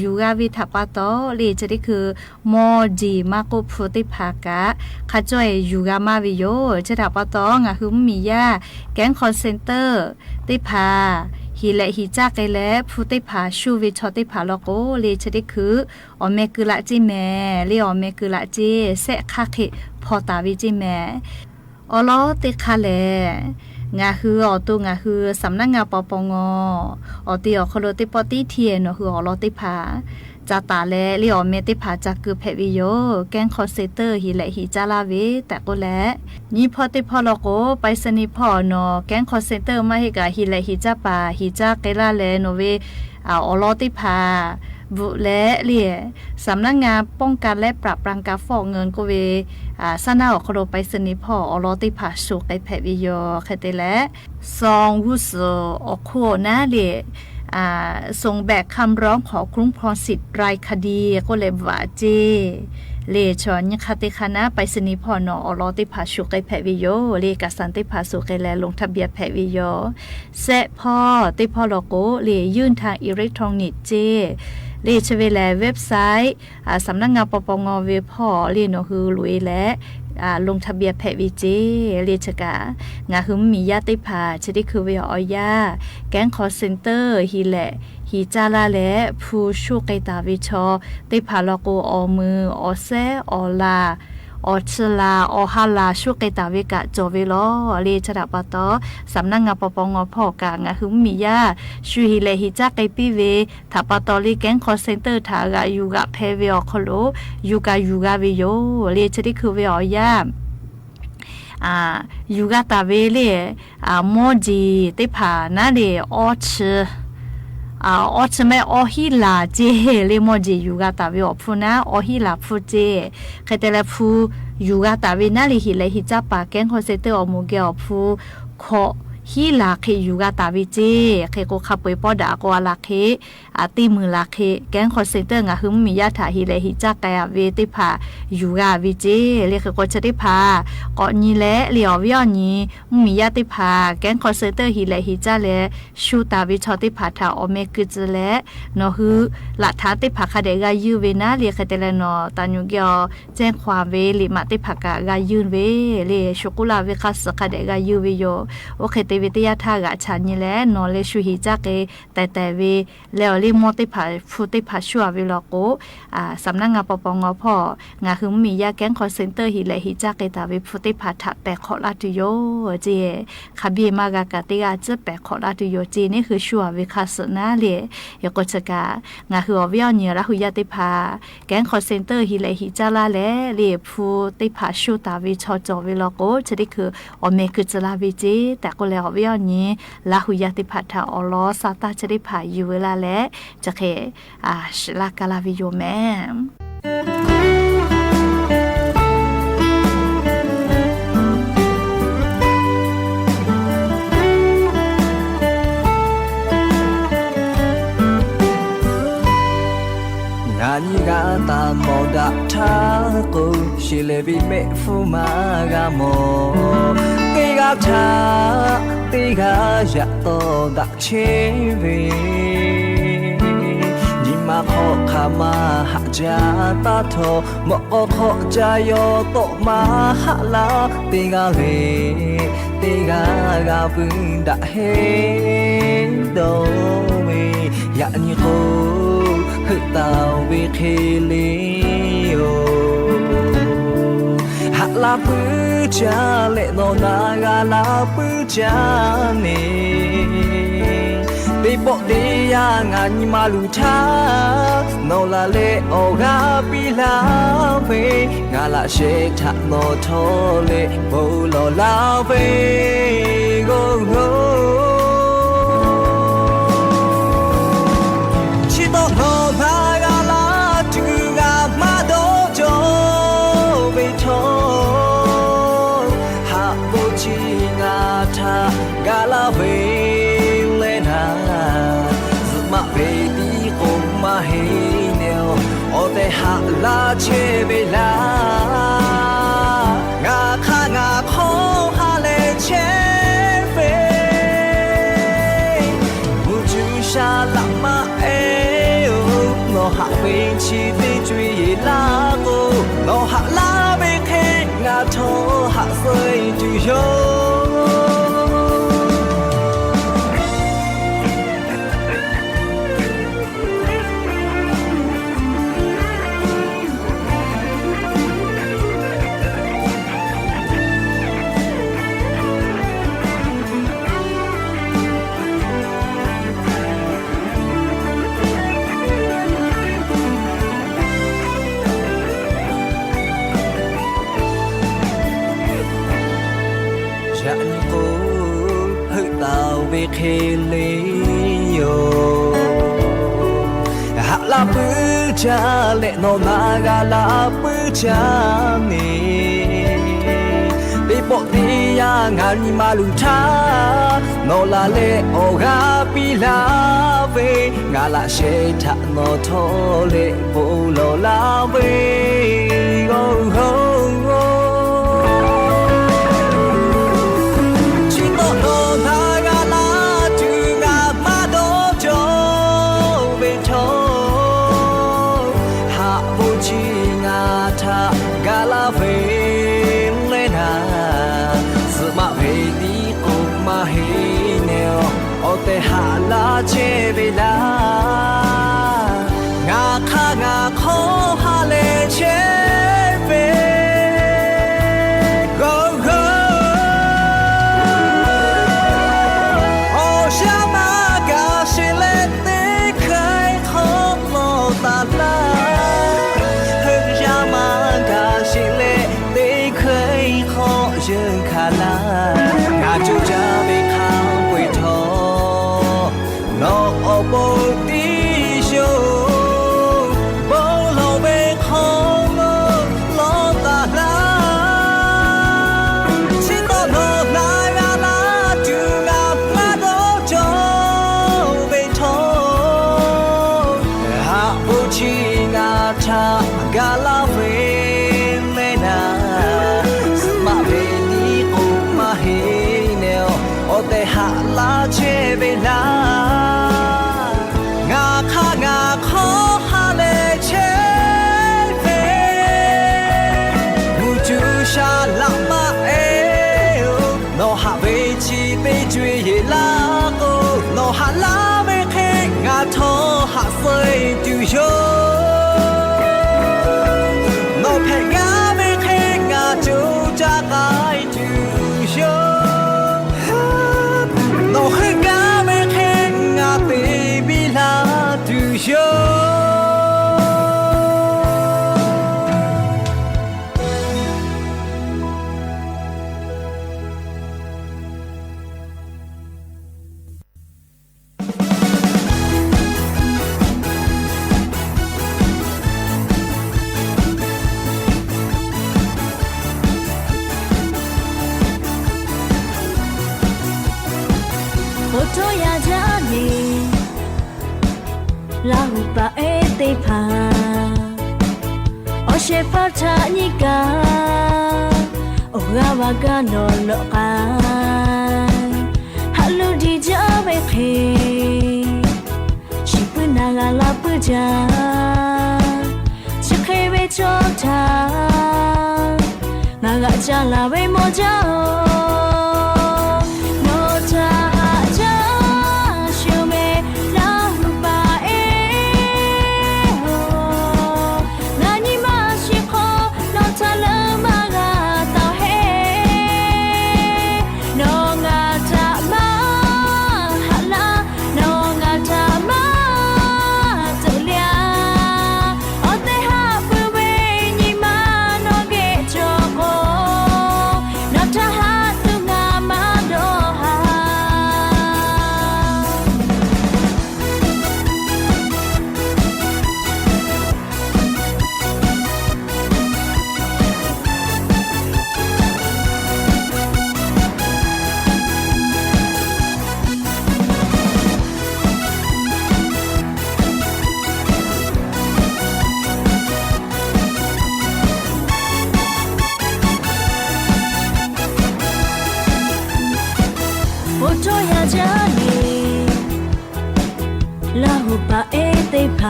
Yuˬ g'a ve htaꞈ pa taw lehˬ chi teˇ hkui mawˇ jeˬ maˇ k'oˆ hpu teˇ hpaˍ kaꞈ hk'a cawˇ-e yuˬ g'a maˇ ve yoˬ. Chi htaꞈ pa taw ngaˬ hui mvuhˇmiˬ yaˇ call center teˇ hpaˍ hiˍ lehꞈ hiˍ caˇ k'ai leh hpu teˇ hpaˍ shuˇ ve chaw teˇ hpaˍ law k'o lehˬ chi teˇ hkui awˬ meh keu laꞈ ceˇ mehˍ. Lehˬ awˬ meh keu laꞈ ceˇ, shehˆ hk'aˇ hk'e hpaw taˍ ve ceˇ mehˍ. Awˬ lawn teˇ hk'aˇ lehˬ, ngaˬ hui awˬ to ngaˬ hui สำนักงาน ปปง awˬ te awˬ hk'aw lo teˇ pawˆ tiˉ htiˇ-e nawˬ hui awˬ lawn teˇ hpaˍ ca taˍ leh lehˬ awˬ meh teˇ hpaˍ ca keu hpehꞈ ve yoˬ. Call center hiˍ lehꞈ hiˍ caˇ laˇ ve tehꞈ k'oˆ leh, nyiˇ hpawˇ teˇ hpawˇ law k'o ไปรษณีย์ hpawˇ nawˬ call center maˇ heˆ kaꞈ hiˍ lehꞈ hiˍ caˇ paˍ hiˍ caˇ k'ai laˇ leh nawˬ ve awˬ lawn teˇ hpaˍ bvuhꞈ leh lehˬ สำนักงานป้องกันและปราบปรามการฟอกเงิน k'oˆ ve สำนักงาน ปปง ve hpawˇ awˬ lawn teˇ hpaˍ shuˍ k'ai hpehꞈ ve yoˬ. Hk'e te leh ซอง wuˇ suhˍ awˬ hk'oˆ naˉ lehˬ ส่งแบบคำร้องขอคุ้มครองสิทธิ์รายคดี k'oˆ leh bvuhꞈ ceˇ. Lehˬ chaw nyi hk'aˇ teˇ hk'aˇ naˉ ไปรษณีย์ hpawˇ nawˬ awˬ lawn teˇ hpaˍ shuˍ k'ai hpehꞈ ve yoˬ. Lehˬ เอกสาร teˇ hpaˍ shuˍ k'ai leh ลงทะเบียน hpehꞈ ve yoˬ. Shehˆ hpawˇ teˇ hpawˇ law k'o lehˬ ยื่นทางอิเล็กทรอนิกส์ ceˇ. Lehˬ chi ve lehˬ website สำนักงาน ปปง ve hpawˇ lehˬ nawˬ hui loꞈ-e leh ลงทะเบียน hpehꞈ ve ceˇ. Lehˬ chi kaꞈ ngaˬ hui mvuhˇmiˬ yaˇ teˇ hpaˍ chi teˇ hkui ve awˬ yanˇ call center hiˍ lehꞈ hiˍ caˇ laˇ leh hpu shuˇ k'ai taˍ ve chaw teˇ hpaˍ law k'o awˬ meuˍ awˬ sehˉ awˬ laˬ awˬ chi laˬ awˬ ha laˬ shuˇ k'ai taˍ ve kaꞈ cawˬ ve law. Lehˬ chi htaꞈ pa taw สำนักงาน ปปง hpawˇ kaꞈ ngaˬ hui mvuhˇmiˬ yaˇ shu hiˍ lehꞈ hiˍ caˇ k'ai piˇ ve htaꞈ pa taw lehˬ call center htaꞈ g'aꞈ yuˬ g'aꞈ hpehꞈ ve awˬ hk'aw lo yuˬ kaꞈ yuˬ g'a ve yoˬ. Lehˬ chi teˇ hkui ve awˬ yanˇ yuˬ g'a taˍ ve lehˬ mawˇ jeˬ teˇ hpaˍ naˉ lehˬ awˇ chi awˇ chi maˇ heˆ awˇ hiˉ laˬ ceˇ. Lehˬ mawˇ jeˬ yuˬ g'a taˍ ve awˬ hpu naˉ awˇ hiˉ laˬ hpu ceˇ. Hk'e te leh hpu yuˬ g'a taˍ ve naˉ lehˬ hiˍ lehꞈ hiˍ caˇ paˍ call center awˬ moˍ geh awˬ hpu hkawꞈ hiˉ laˬ hk'e yuˬ g'a taˍ ve ceˇ. Hk'e k'o hk'a peu-eˬ pawˆ daꞈ k'o a laˬ hk'e teˇ meunˍ laˬ hk'e call center ngaˬ hui mvuhˇmiˬ yaˇ htaꞈ hiˍ lehꞈ hiˍ caˇ k'ai-a ve teˇ hpaˍ yuˬ g'a ve ceˇ. Lehˬ hk'e k'o chi teˇ hpaˍ k'awꞈ nyi leh lehˬ awˬ viˉ awˬ nyi mvuhˇmiˬ yaˇ teˇ hpaˍ call center hiˍ lehꞈ hiˍ caˇ leh shu taˍ ve chaw teˇ hpaˍ htaꞈ awˬ meh keu tcuh leh nawˬ hui laꞈ htaꞈ teˇ hpaˍ hk'a dehꞈ g'a yeuˇ ve naˉ lehˬ hk'e te leh nawˬ taˍ nyuˬ geh awˬ cehˇ hk'aw-a ve liꞈ maꞈ teˇ hpaˍ kaꞈ g'a yeuˇ ve lehˬ shu k'oˆ laˇ ve hk'a suhˍ hk'a dehꞈ g'a yeuˇ ve yoˬ. Oˇ hk'e te ve teˇ yanˇ htaˇ g'aꞈ chaꞈ nyi leh nawˬ lehˬ shu hiˍ caˇ k'ai teh teh ve lehˬ awˬ lehˬ mawˇ teˇ hpaˍ hpu teˇ hpaˍ shuˇ-a ve law k'o สำนักงาน ปปง hpawˇ ngaˬ hui mvuhˇmiˬ yaˇ call center hiˍ lehꞈ hiˍ caˇ k'ai taˍ ve hpu teˇ hpaˍ htaꞈ pehˬ hk'awꞈ laˇ tuˬ yoˬ ceˇ. Hk'a biˇ maˇ g'a kaꞈ teˇ g'aˇ tcuhˉ pehˬ hk'awꞈ laˇ tuˬ yoˬ ceˇ. Neˇ hui shu-a ve hk'a suhˍ naˉ lehˬ, yaꞈ k'o chi kaꞈ ngaˬ hui awˬ viˉ awˬ nyi Laˇ hu yaˇ teˇ hpaˍ call center hiˍ lehꞈ hiˍ caˇ laˇ leh lehˬ hpu teˇ hpaˍ shu taˍ ve chaw cawˬ ve law k'o chi teˇ hkui awˬ meh keu tcuh laˇ ve ceˇ tehꞈ k'oˆ leh awˬ viˉ awˬ nyi Laˇ hu yaˇ teˇ hpaˍ htaꞈ awˬ lawn sa taˇ chi teˇ hpaˍ yuˬ ve laˇ leh chi hk'e shiˍ laˇ ka laˇ ve yoˬ mehˍ. Ngaˬ nyi g'a taˍ mawˬ daꞈ htaˇ k'o, sheˍ lehˬ ve mehˆ hpfuhˇ maˇ g'a mawˬ. Teˇ g'aˇ htaꞈ teˇ g'aˇ yaꞈ tawˇ daꞈ chehˇ ve, nyi ma hk'aw hk'aˬ ma haꞈ jaˇ taˇ htawˇ, mawꞈ k'aw hk'aw ca yaw tawˆ maˇ haˆ laˇ. Teˇ g'aˇ lehˬ teˇ g'aˇ g'a vuiˇ daꞈ heˆ dawˇ ve, yaꞈ nyi k'o heuˆ taˍ ve hk'e le yoˬ. Haꞈ la puiˉ jaˇ leh nawˬ na g'a la puiˉ jaˇ neˬ, teˇ pawˆ teˇ yanˇ ngaˬ nyi ma luˬ htaˇ nawˬ laˬ leh awˬ g'aˇ piˇ laˇ ve, ngaˬ laꞈ sheh htaꞈ nawˬ htawˇ leh bon lawˬ laˇ ve g'oˇ g'oˇ. Chi tawˆ nawˬ na g'a la tuˬ g'a maˇ dawˇ cawˬ ve htawˇ, haꞈ k'o chi ngaˬ htaꞈ g'a laˇ chehˇ ve laˇ. Ngaˬ hk'aˇ ngaˬ hk'awˇ ha lehˬ chehˇ ve, mvuhˇ cuˇ sha laꞈ maˇ ehˉ-oˬ. Nawˬ haꞈ ve chi teˇ co-e laˇ k'o, nawˬ haꞈ laˇ ve hk'e ngaˬ htawˇ haꞈ suh-e tuˬ yoˬ. Yaꞈ nyi k'o, heuˆ taˍ ve hk'e le yoˬ. Haꞈ laˇ puiˉ jaˇ leh nawˬ na g'a laˇ puiˉ jaˇ ve, teˇ pawˆ teˇ yanˇ ngaˬ nyi ma luˬ htaˇ nawˬ laˬ leh awˬ g'aˇ piˇ laˇ ve, ngaˬ laꞈ sheh htaꞈ nawˬ htawˇ leh bon lawˬ laˇ ve, g'awˇ g'awˇ chi tawˇ nawˬ na g'a laˇ tuˬ ngaˬ maˇ dawˇ cawˬ ve htawˇ, haꞈ k'o chi ngaˬ htaꞈ gaˬ laˇ ve leh naˍ, zuhꞈ maˆ ve tiˉ k'o maˇ heˆ nehˬ, awˬ tehˬ haꞈ laˇ chehˇ ve laˇ. Ngaˬ hk'aˇ ngaˬ hk'awˇ ha lehˬ chehˇ ve, g'awˇ g'awˇ awˬ shaˉ maˇ gaˬ sheˍ leh teˇ hkaiˇ hk'awꞈ lawˬ taˍ laˇ. Heuˆ yaˇ maˇ gaˬ sheˍ leh teˇ hkaiˇ hk'awꞈ yeunˇ hkanˍ laˇ. Ngaˬ coˇ caˇ ve hk'a peu-eˬ htawˇ, nawˬ awˬ bon tiˉ yoˬ. Bon lawˬ ve hk'awꞈ lawˬ taˍ laˇ. Chi tawˇ nawˬ na g'a laˇ tuˬ ngaˬ maˇ dawˇ cawˬ ve htawˇ, haꞈ k'o chi ngaˬ htaꞈ gaˬ laˇ ve leh naˍ, zuhꞈ maˆ ve tiˉ k'o maˇ heˆ nehˬ, awˬ tehˬ haꞈ laˇ chehˇ ve laˇ. Ngaˬ hk'aˇ ngaˬ hk'awˇ ha lehˬ chehˇ ve, mvuhˇ cuˇ sha laꞈ maˇ ehˉ-oˬ. Nawˬ haꞈ ve chi teˇ co-e laˇ k'o, nawˬ haꞈ laˇ ve hk'e ngaˬ htawˇ haꞈ suh-e tuˬ yoˬ. Nawˬ hpehꞈ gaˇ ve hk'e ngaˬ coˇ caˇ k'ai tuˬ yoˬ. Nawˬ heuˆ gaˇ ve hk'e ngaˬ te biˇ laˇ tuˬ yoˬ. Awˬ htawˇ yaˇ jaˇ le, Laˇ huˍ paˍ ehˉ teˇ hpaˍ, awˬ shehˍ hpaˇ htaꞈ nyi kaꞈ, awˬ g'aˇ va gaˇ nawˬ lawꞈ k'ai, haꞈ lo diˬ jaˇ ve hk'e, chi puiˉ na g'a laˇ puiˉ jaˇ. Chi hk'e ve chaw htaꞈ ngaˬ g'aꞈ ca laˬ ve mawˇ jaˇ-oˬ. Nawˬ htaꞈ haꞈ jaˇ sheˍ-oˬ meh, Laˇ huˍ paˍ ehˉ-oˬ, ngaˬ nyi ma shiˍ hk'aw nawˬ htaꞈ leuˉ maˇ g'a taˍ heˆ. Nawˬ ngaˬ htaꞈ maˇ haꞈ laˇ, nawˬ ngaˬ htaꞈ maˇ teuꞈ le-a. Awˬ teˇ haˉ pui ve nyi ma nawˬ geh cawˬ k'o, nawˬ htaꞈ ha teˇ hpaˍ,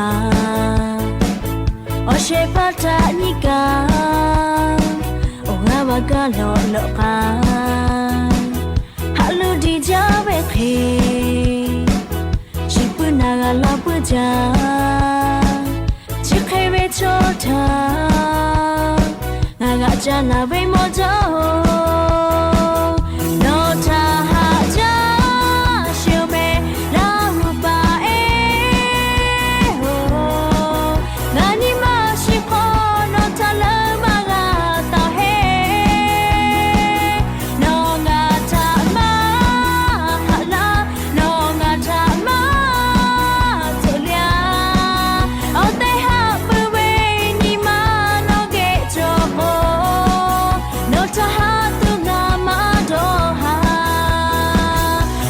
awˬ shehˍ hpaˇ htaꞈ nyi kaꞈ, awˬ g'aˇ va kaˇ lawꞈ lawꞈ k'ai, haꞈ lo diˬ jaˇ ve hk'e, chi puiˉ na g'a laˇ puiˉ jaˇ. Chi hk'e ve chaw htaꞈ ngaˬ g'aꞈ ca laˬ ve mawˇ jaˇ-oˬ. Nawˬ htaꞈ haꞈ jaˇ sheˍ-oˬ mehˍ, Laˇ hu paˍ eˬ-oˬ. Ngaˬ nyi ma shiˍ hk'aw nawˬ htaꞈ leuˉ maˇ g'a taˍ heˆ. Nawˬ ngaˬ htaꞈ maˇ haꞈ laˇ, nawˬ ngaˬ htaꞈ maˇ tcuhꞈ le-a. Awˬ tehˬ haꞈ pui ve nyi ma nawˬ geh cawˬ k'o, nawˬ htaꞈ haꞈ tuˬ ngaˬ maˇ dawˇ haˍ.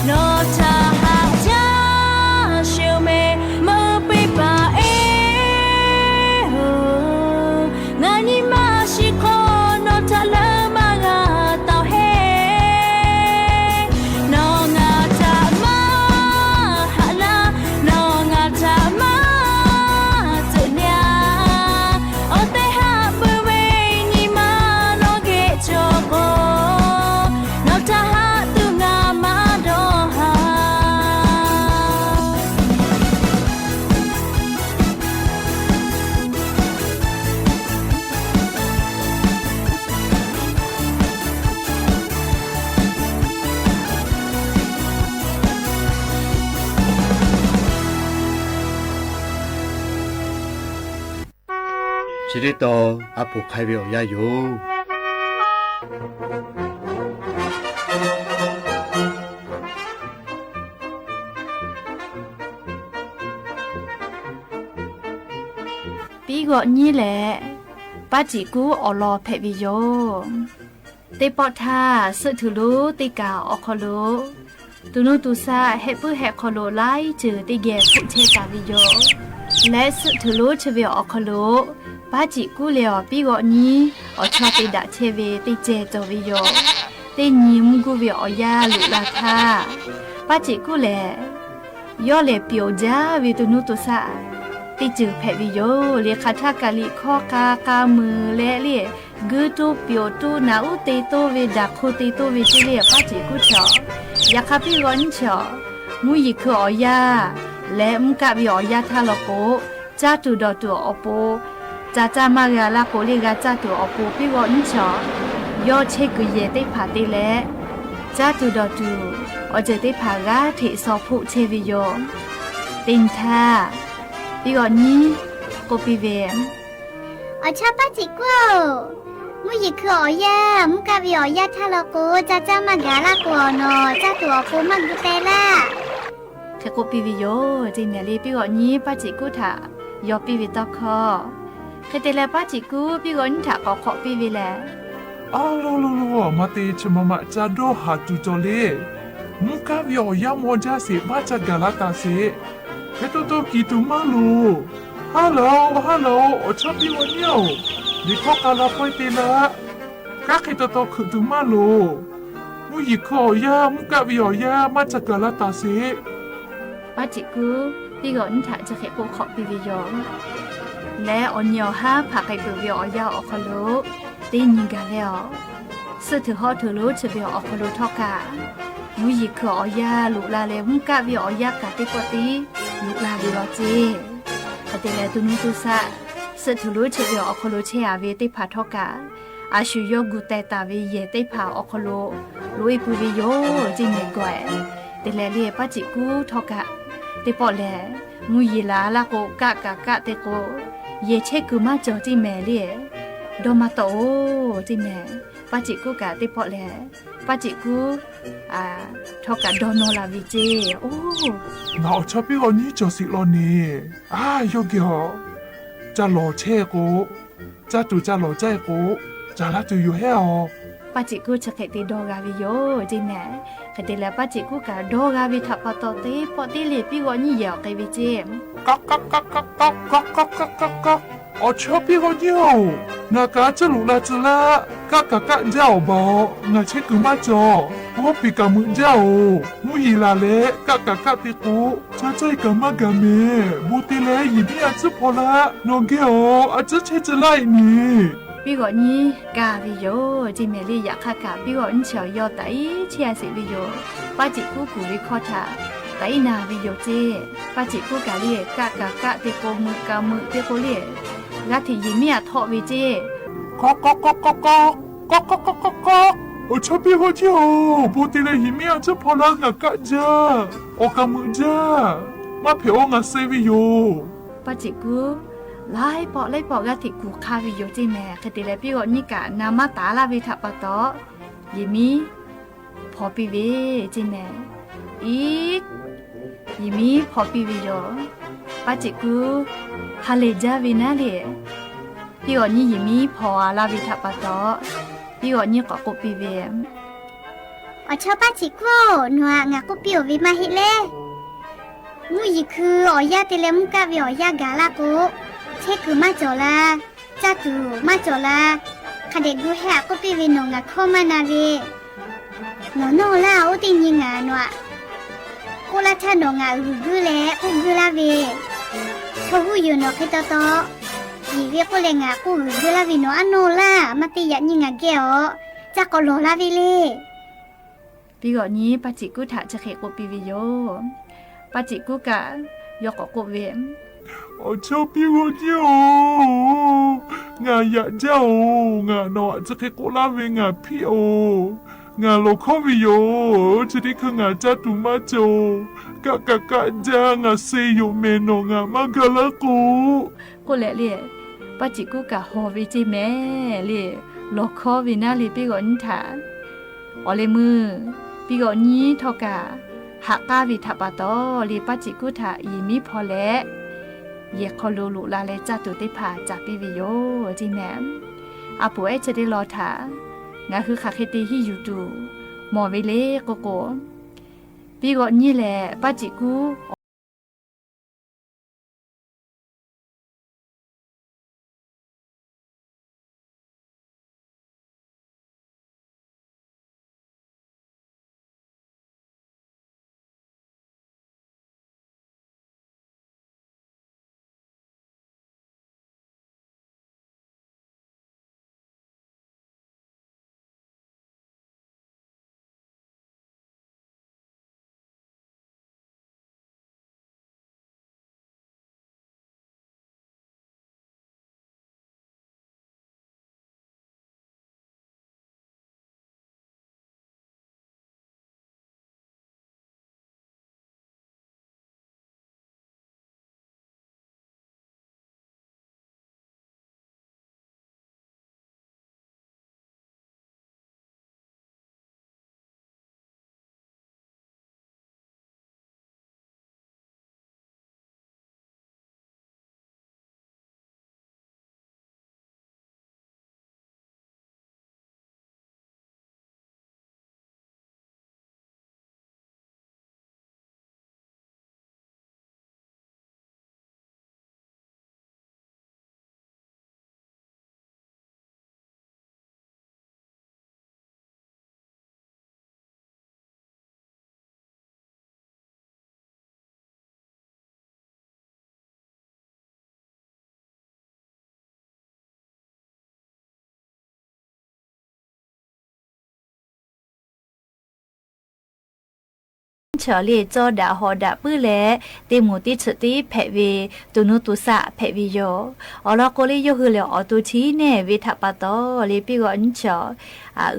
Nawˬ htaꞈ haꞈ jaˇ sheˍ-oˬ mehˍ, meuˇ piˇ paˍ eˬ-oˬ. Ngaˬ nyi ma shiˍ hk'aw nawˬ htaꞈ leuˉ maˇ g'a taˍ heˆ. Nawˬ ngaˬ htaꞈ maˇ haꞈ laˇ, nawˬ ngaˬ htaꞈ maˇ tcuhꞈ le-a. Awˬ tehˬ haꞈ pui ve nyi ma nawˬ geh cawˬ k'o, nawˬ htaꞈ haꞈ tuˬ ngaˬ maˇ dawˇ haˍ. Chi teˇ tawn a poˍ hk'ai ve awˬ yanˇ yoˬ. Piˉ g'awꞈ nyiˉ leh Paˉ ceꞈ kuˉ awˬ lawn hpehꞈ ve yoˬ. Teˇ pawˆ htaˇ, suhˆ htuˬ lonˉ teˇ kaˬ awˬ hk'aw lo, to nuˇ to shaˆ hehˆ puiˉ hehˆ hk'aw lo laiˉ ceuˬ teˇ geh hpfuhˆ chehˇ taˍ ve yoˬ. Leh suhˆ htuˬ lonˉ chi ve awˬ hk'aw lo, Paˉ ceꞈ kuˉ leh awˬ piˉ g'awꞈ nyiˉ awˬ chawˇ te daꞈ chehˇ ve teˇ cehˬ cawˬ ve yoˬ. Teˇ nyi mvuhˇ guˇ ve awˬ yanˇ loꞈ la htaˇ, Paˉ ceꞈ kuˉ lehˬ, yawˇ lehˬ pyawˬ jaˇ ve to nuˇ to shaˆ teˇ ceuˬ hpehꞈ ve yoˬ. Liꞈ hk'aˬ htaˇ kaꞈ liꞈ hkawˇ k'a k'a meuˍ leh le, guiˇ toˇ pyawˬ toˇ naꞈ uˉ te toˇ ve daꞈ hk'oˆ te toˇ ve ceˇ le, Paˉ ceꞈ kuˉ htaꞈ. Yaꞈ hk'aˇ piˉ g'awꞈ nyiˉ chaw, mvuhˇ yeˬ hkui awˬ yanˇ leh mvuhˇ kaˆ ve awˬ yanˇ htaˇ law k'o, caˇ tuˬ dawˬ tuˬ awˬ pon ca caˇ maˇ g'a laˇ k'o le, g'a caˇ tuˬ awˬ pon piˉ g'awꞈ nyiˉ chaw, yawˇ chehˇ kuiˬ yehˬ teˇ hpaˍ te leh, caˇ tuˬ dawˬ tuˬ awˬ ceuˬ teˇ hpaˍ g'aˇ hteꞈ shaw hpoˆ chehˇ ve yoˬ. Teˇ nyi htaˇ, piˉ g'awꞈ nyiˉ k'oˆ piˇ ve, Awˬ chawˇ Paˉ ceꞈ kuˉ-oˬ, mvuhˇ yeˬ hkui awˬ yanˇ mvuhˇ kaˆ ve awˬ yanˇ htaˇ law k'o, ca caˇ maˇ gaˬ laˇ k'o, awˬ nawˬ caˇ tuˬ awˬ pon maˇ gu teh laˇ. Hk'e k'oˆ piˇ ve yoˬ. Teˇ nyi le piˉ g'awꞈ nyiˉ Paˉ ceꞈ kuˉ htaꞈ yaw piˇ ve tawˇ hkawˇ. Hk'e te leh Paˉ ceꞈ kuˉ piˉ g'awꞈ nyiˉ htaꞈ k'awꞈ hk'awꞈ piˇ ve lehˬ, A lo lo lo, maˇ te chi ma ma ca dawˇ haˍ tuˬ cawˬ le. Mvuhˇ kaˆ ve awˬ yanˇ mawˇ jaˇ sheˍ, maˇ ca gaˬ laˇ taˍ sheˍ. Hk'e taw taw kiˬ tuˬ maˇ loˍ. Haˉ laˬ-oꞈ, haˉ laˬ-oꞈ, awˬ chawˇ piˉ g'awꞈ nyiˉ-oˬ, liꞈ hkawˇ k'a la pawehˇ te laˇ. Kanˉ hk'e taw taw hkeuꞈ tuˬ maˇ loˍ. Mvuhˇ yeˬ hkui awˬ yanˇ, mvuhˇ kaˆ ve awˬ yanˇ maˇ ca gaˬ laˇ taˍ sheˍ. Paˉ ceꞈ kuˉ piˉ g'awꞈ nyiˉ htaꞈ chi hk'e k'oˆ hk'awꞈ piˇ ve yoˬ. Leh awˬ nyi awˬ haˉ hpaˍ k'ai peuˬ ve awˬ yanˇ awˬ hk'aw lo, teˇ nyi gaˬ leh awˬ, suhˆ htuˬ hawˉ htuˬ lonˉ chi ve awˬ hk'aw lo htawˇ kaꞈ, mvuhˇ yeˬ hkui awˬ yanˇ loꞈ la leh mvuhˇ kaˆ ve awˬ yanˇ kaꞈ teˇ pawˆ tiˉ loꞈ la ve law ceˇ. Hk'e te leh to nuˇ to shaˆ, suhˆ htuˬ lonˉ chi ve awˬ hk'aw lo chehˇ a ve teˇ hpaˍ htawˇ kaꞈ, a shu yawˇ gu teh taˍ ve yehˬ teˇ hpaˍ awˬ hk'aw lo loꞈ-e pui ve yoˬ ceˇ mehˍ gawˬ-e. Te leh le Paˉ ceꞈ kuˉ htawˇ kaꞈ, teˇ pawˆ lehˬ, mvuhˇ yeˬ laˬ laˇ k'o, kaˆ kaꞈ kaˆ te k'o, yehˬ chehˇ kuiˬ maˇ cawˬ ceˇ mehˍ le. Dawˇ maˇ tawˆ-oˬ ceˇ mehˍ. Paˉ ceꞈ kuˉ kaꞈ teˇ pawˆ lehˬ, Paˉ ceꞈ kuˉ htawˇ kaꞈ dawˇ nawˇ la ve ceˇ. Oˇ, ngaˬ awˬ chawˇ piˉ g'awꞈ nyiˉ cawˬ sheˍ law ne. A, yawˇ geh awˬ ca lawˬ chehˇ k'o, caˇ tuˬ ca lawˬ caˇ-e k'o, caˇ laˇ tuˬ yoˬ hehˉ-oˬ. Paˉ ceꞈ kuˉ chi hk'e te dawˇ g'a ve yoˬ ceˇ mehˍ. Hk'e te leh Paˉ ceꞈ kuˉ kaꞈ dawˇ g'a ve htaꞈ pa taw teˇ pawˆ teˇ le piˉ g'awꞈ nyiˉ yehˬ awˬ k'ai ve ceˇ. Awˬ chawˇ piˉ g'awꞈ nyiˉ-oˬ, ngaˬ kaꞈ caˇ loꞈ la tcuh laˇ. Kaˆ kaꞈ kaˆ jaˇ awˬ baˬ-oˬ, ngaˬ chehˇ kuiˬ maˇ cawˬ. Hawˉ peˬ kaꞈ meuꞈ jaˇ-oˬ. Mvuhˇ yeˬ laˬ leh kaˆ kaꞈ kaˆ te k'o, ca cawˇ-e kaꞈ maˇ gaˬ mehˍ. Bon te leh Yeˍmiˉ a tcuhˉ hpaw laˇ. Nawˬ geh-oˬ, a tcuhˉ chehˇ tcuh laˇ e neˬ. Piˇ g'awꞈ nyiˇ kaˇ ve yoˬ ceˇ mehˍ le. Yaꞈ hk'aˇ kaꞈ piˇ g'awꞈ nyiˇ chi awˬ yawˇ taꞈ iˉ chehˇ a sheˍ ve yoˬ. Paˇ ceꞈ kuˉ kuˬ ve hkawˇ htaꞈ taꞈ iˉ na ve yoˬ ceˇ. Paˇ ceꞈ kuˉ kaꞈ le, kaˆ kaꞈ kaˆ te k'o, meuꞈ kaꞈ meuꞈ te k'o le, g'a hteꞈ Yeˍmiˉ aꞈ htawˆ ve ceˇ. K'awˇ k'awˇ k'awˇ k'awˇ k'awˇ, k'awˇ k'awˇ k'awˇ k'awˇ k'awˇ. Awˬ chawˇ piˇ g'awꞈ nyiˇ oˬ, bon te leh Yeˍmiˉ a tcuhˉ hpaw laˇ. Ngaˬ kaˆ jaˇ, awˬ kaꞈ meuꞈ jaˇ. Maˇ hpehꞈ-oˬ, ngaˬ suh ve yoˬ. Paˇ ceꞈ kuˉ laiˉ pawˆ laiˉ pawˆ g'aˇ hteꞈ kuˬ hk'a ve yoˬ ceˇ mehˍ. Hk'e te leh piˇ g'awꞈ nyiˇ kaꞈ na maˇ taˍ laˇ ve htaꞈ pa taw, Yeˍmiˉ hpaw piˇ ve ceˇ mehˍ. Iˉ, Yeˍmiˉ hpaw piˇ ve yoˬ. Paˇ ceꞈ kuˉ ha lehˬ jaˇ ve naˉ le. Piˇ g'awꞈ nyiˇ Yeˍmiˉ hpaw a laˇ ve htaꞈ pa taw, piˇ g'awꞈ nyiˇ k'awꞈ k'oˆ piˇ ve, Awˬ chawˇ paˇ ceꞈ kuˉ-oˬ, nawˬ htaꞈ ngaˬ k'oˆ piˇ-oˬ ve maˇ heˆ le. Mvuhˇ yeˬ hkui awˬ yanˇ te leh mvuhˇ kaˆ ve awˬ yanˇ gaˬ laˇ k'o, chehˇ kuiˬ maˇ cawˬ la, caˇ tuˬ maˇ cawˬ la. Hk'a dehꞈ gu heh aꞈ k'oˆ piˇ ve, nawˬ ngaˬ hkawˇ maˇ na ve. Nawˬ nawˇ laˇ, oˇ teˇ nyi ngaˬ nawˬ aꞈ k'oˆ laˇ htaˇ nawˬ ngaˬ g'uiˬ guiˇ leh k'oˆ guiˇ laˇ ve, chaw huˉ yoˬ nawˬ hk'e taw taw, yeˬ ve k'oˆ leh ngaˬ k'oˆ g'uiˬ guiˇ laˇ ve, nawˬ aˉ nawˇ laˇ, maˇ te yaꞈ nyi ngaˬ geh awˬ caˇ k'awꞈ lawˬ laˇ ve le. Piˇ g'awꞈ nyiˇ paˇ ceꞈ kuˉ htaꞈ chi hk'e k'oˆ piˇ ve yoˬ. Paˇ ceꞈ kuˉ kaꞈ yawˇ k'awꞈ k'oˆ ve, Awˬ chawˇ piˇ g'awꞈ nyiˇ-oˬ, ngaˬ yaꞈ jaˇ-oˬ. Ngaˬ nawˬ aꞈ chi hk'e k'oˆ laˇ ve ngaˬ hpiˆ-oˬ. Ngaˬ lawˬ hkawˇ ve yoˬ. Chi teˇ hkui ngaˬ caˇ tuˬ maˇ cawˬ. Kaˆ kaꞈ kaˆ jaˇ, ngaˬ suh yoˬ mehˍ, nawˬ ngaˬ maˇ ga laˇ k'o k'oˆ leh le, paˇ ceꞈ kuˉ kaꞈ hawˬ ve ceˇ mehˍ le. Lawˬ hkawˇ ve naˉ le piˇ g'awꞈ nyiˇ htaꞈ. Awˬ leh meuˇ piˇ g'awꞈ nyiˇ htawˇ kaꞈ haꞈ k'aˉ ve htaꞈ pa taw le, paˇ ceꞈ kuˉ htaꞈ Yeˍmiˉ hpaw leh, yehˬ hk'aw lo loꞈ la leh caˇ tuˬ teˇ hpaˍ caˍ piˇ ve yoˬ ceˇ mehˍ. A poˍ ehˉ chi teˇ law htaꞈ ngaˬ hui hk'aˬ hk'e te hiˇ yuˬ tuˬ mawˬ ve le k'oˆ k'o, piˇ g'awꞈ nyiˇ lehˬ paˇ ceꞈ kuˉ Chaw le cawˇ daꞈ hawˍ daꞈ puiˉ leh, teˇ moˍ teˇ cheuꞈ teˇ hpehꞈ ve, toˬ nuˇ toˬ saˆ hpehꞈ ve yoˬ. Awˬ lawn k'o le, yawˇ hui lehˬ awˬ to chiˉ neˇ ve htaꞈ pa taw le, piˇ g'awꞈ nyiˇ chaw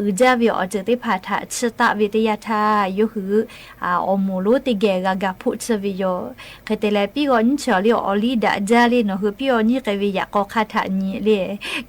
uiˍ jaˇ ve awˬ ceuˬ teˇ hpaˍ htaꞈ chiˇ taˆ ve teˇ yanˇ htaˇ, yawˇ hui awˬ moˍ lonˉ teˇ geh g'a ga hpoˆ tcuh ve yoˬ. Hk'e te leh, piˇ g'awꞈ nyiˇ chaw le awˬ liˇ daꞈ jaˇ le, nawˬ hui piˇ g'awꞈ nyiˇ k'ai ve yaꞈ k'aw hk'aˇ htaꞈ nyi le,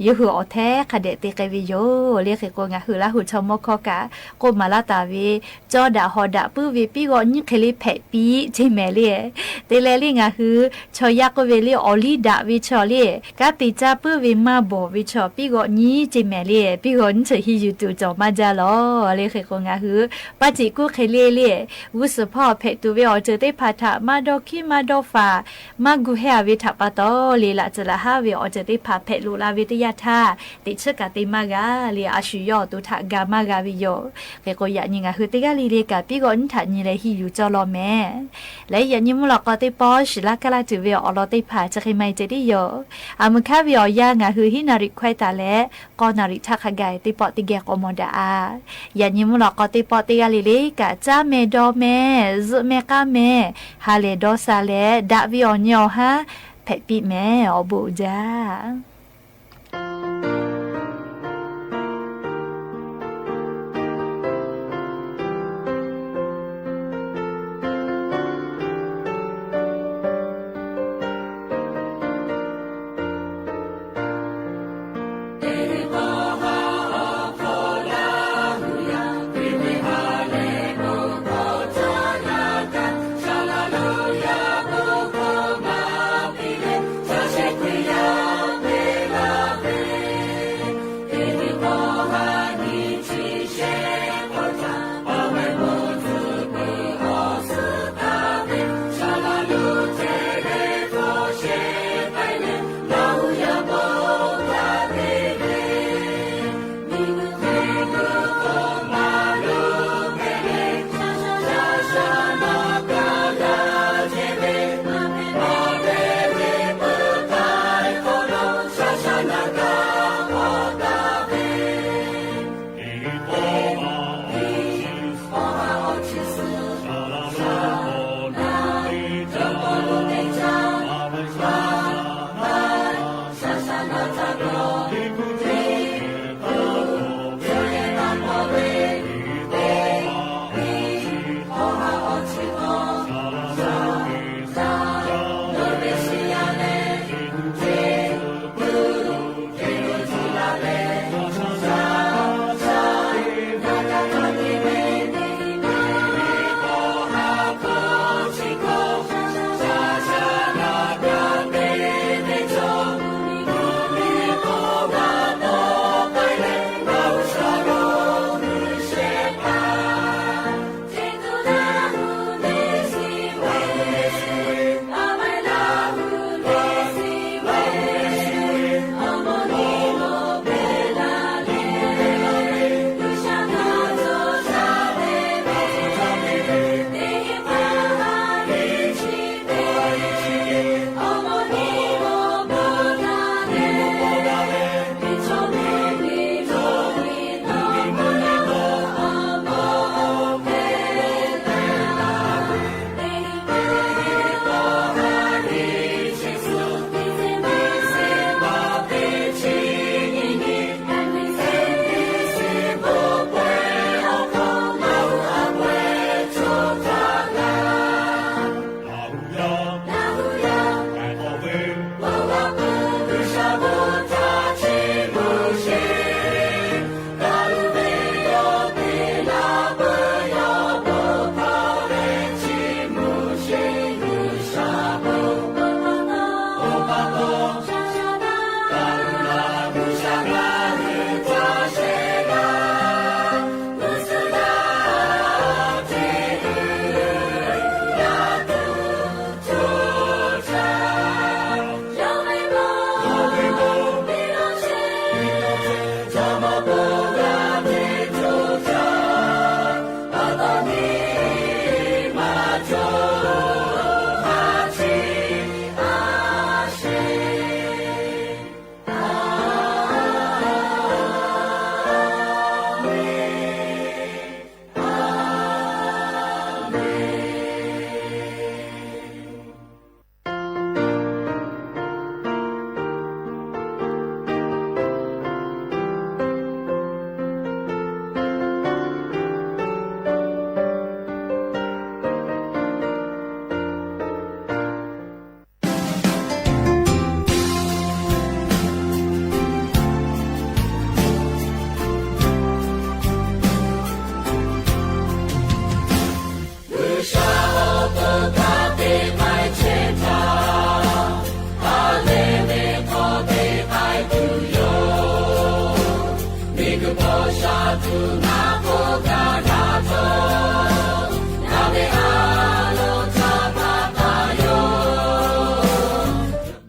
yawˇ hui awˬ hteˉ hk'a dehꞈ te k'ai ve yoˬ le. Hk'e k'o, ngaˬ hui Laˇ huˍ chaw mawˇ hkawˇ kaꞈ k'oˆ maˍ laˇ taˍ ve, cawˇ daꞈ hawˍ daꞈ puiˉ ve piˇ g'awꞈ nyiˇ hk'e le hpehꞈ piˇ ceˇ mehˍ le. Te leh le ngaˬ hui chaw yaˇ k'oˆ ve le awˬ liˇ daꞈ ve chaw le, kanˉ te caˇ puiˉ ve maˇ bawˬ ve chaw piˇ g'awꞈ nyi ceˇ mehˍ le. Piˇ g'awꞈ nyi chi henˇ yuˬ tuˬ cawˬ maˇ jaˇ lawˬ le. Hk'e k'o ngaˬ hui paˇ ceꞈ kuˉ hk'e le le g'uˇ suhˍ hpawˇ hpehꞈ tuˬ ve awˬ ceuˬ teˇ hpaˍ htaꞈ maˇ dawˇ hkiˉ maˇ dawˇ faˍ, maˇ gu hehˇ a ve htaꞈ pa taw le, laꞈ tcuhˍ laꞈ haˉ ve awˬ ceuˬ teˇ hpaˍ hpehꞈ loꞈ la ve teˇ yanˇ htaˇ, teꞈ chiˉ kaꞈ te maˇ g'a le. A shu yawˇ awˬ to htaꞈ ga maˇ g'a ve yoˬ. Hk'e k'o yaꞈ nyi ngaˬ hui teˇ g'aˇ le le kaꞈ piˇ g'awꞈ nyi htaꞈ nyi leh henˇ yuˬ cawˇ law mehˍ. Leh yaꞈ nyi mvuhˇ lawꞈ k'aw teˇ pawˆ shiˍ laˇ kaˇ laˇ tuˬ ve awˬ lawn teˇ hpaˍ chi hk'e maˇ heˆ ceh tiˉ yoˬ. A muˍ hk'aˇ ve awˬ yanˇ ngaˬ hui hiˉ naˍ riˍ hkawehˇ taˍ leh k'awˇ naˍ riˍ htaˇ hk'a gaˬ teˇ pawˆ teˇ geh k'awꞈ mawˬ daꞈ a. Yaꞈ nyi mvuhˇ lawꞈ k'aw teˇ pawˆ teˇ g'aˇ le le kaꞈ caˇ mehˍ dawˇ mehˍ zuhꞈ mehˍ k'aˇ mehˍ ha lehˬ dawˇ sha leh daꞈ ve awˬ nyi awˬ haˉ hpehꞈ piˇ mehˍ. Awˬ bon uiˍ jaˇ.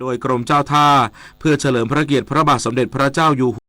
โดยกรมเจ้าท่า เพื่อเฉลิมพระเกียรติพระบาทสมเด็จพระเจ้าอยู่หัว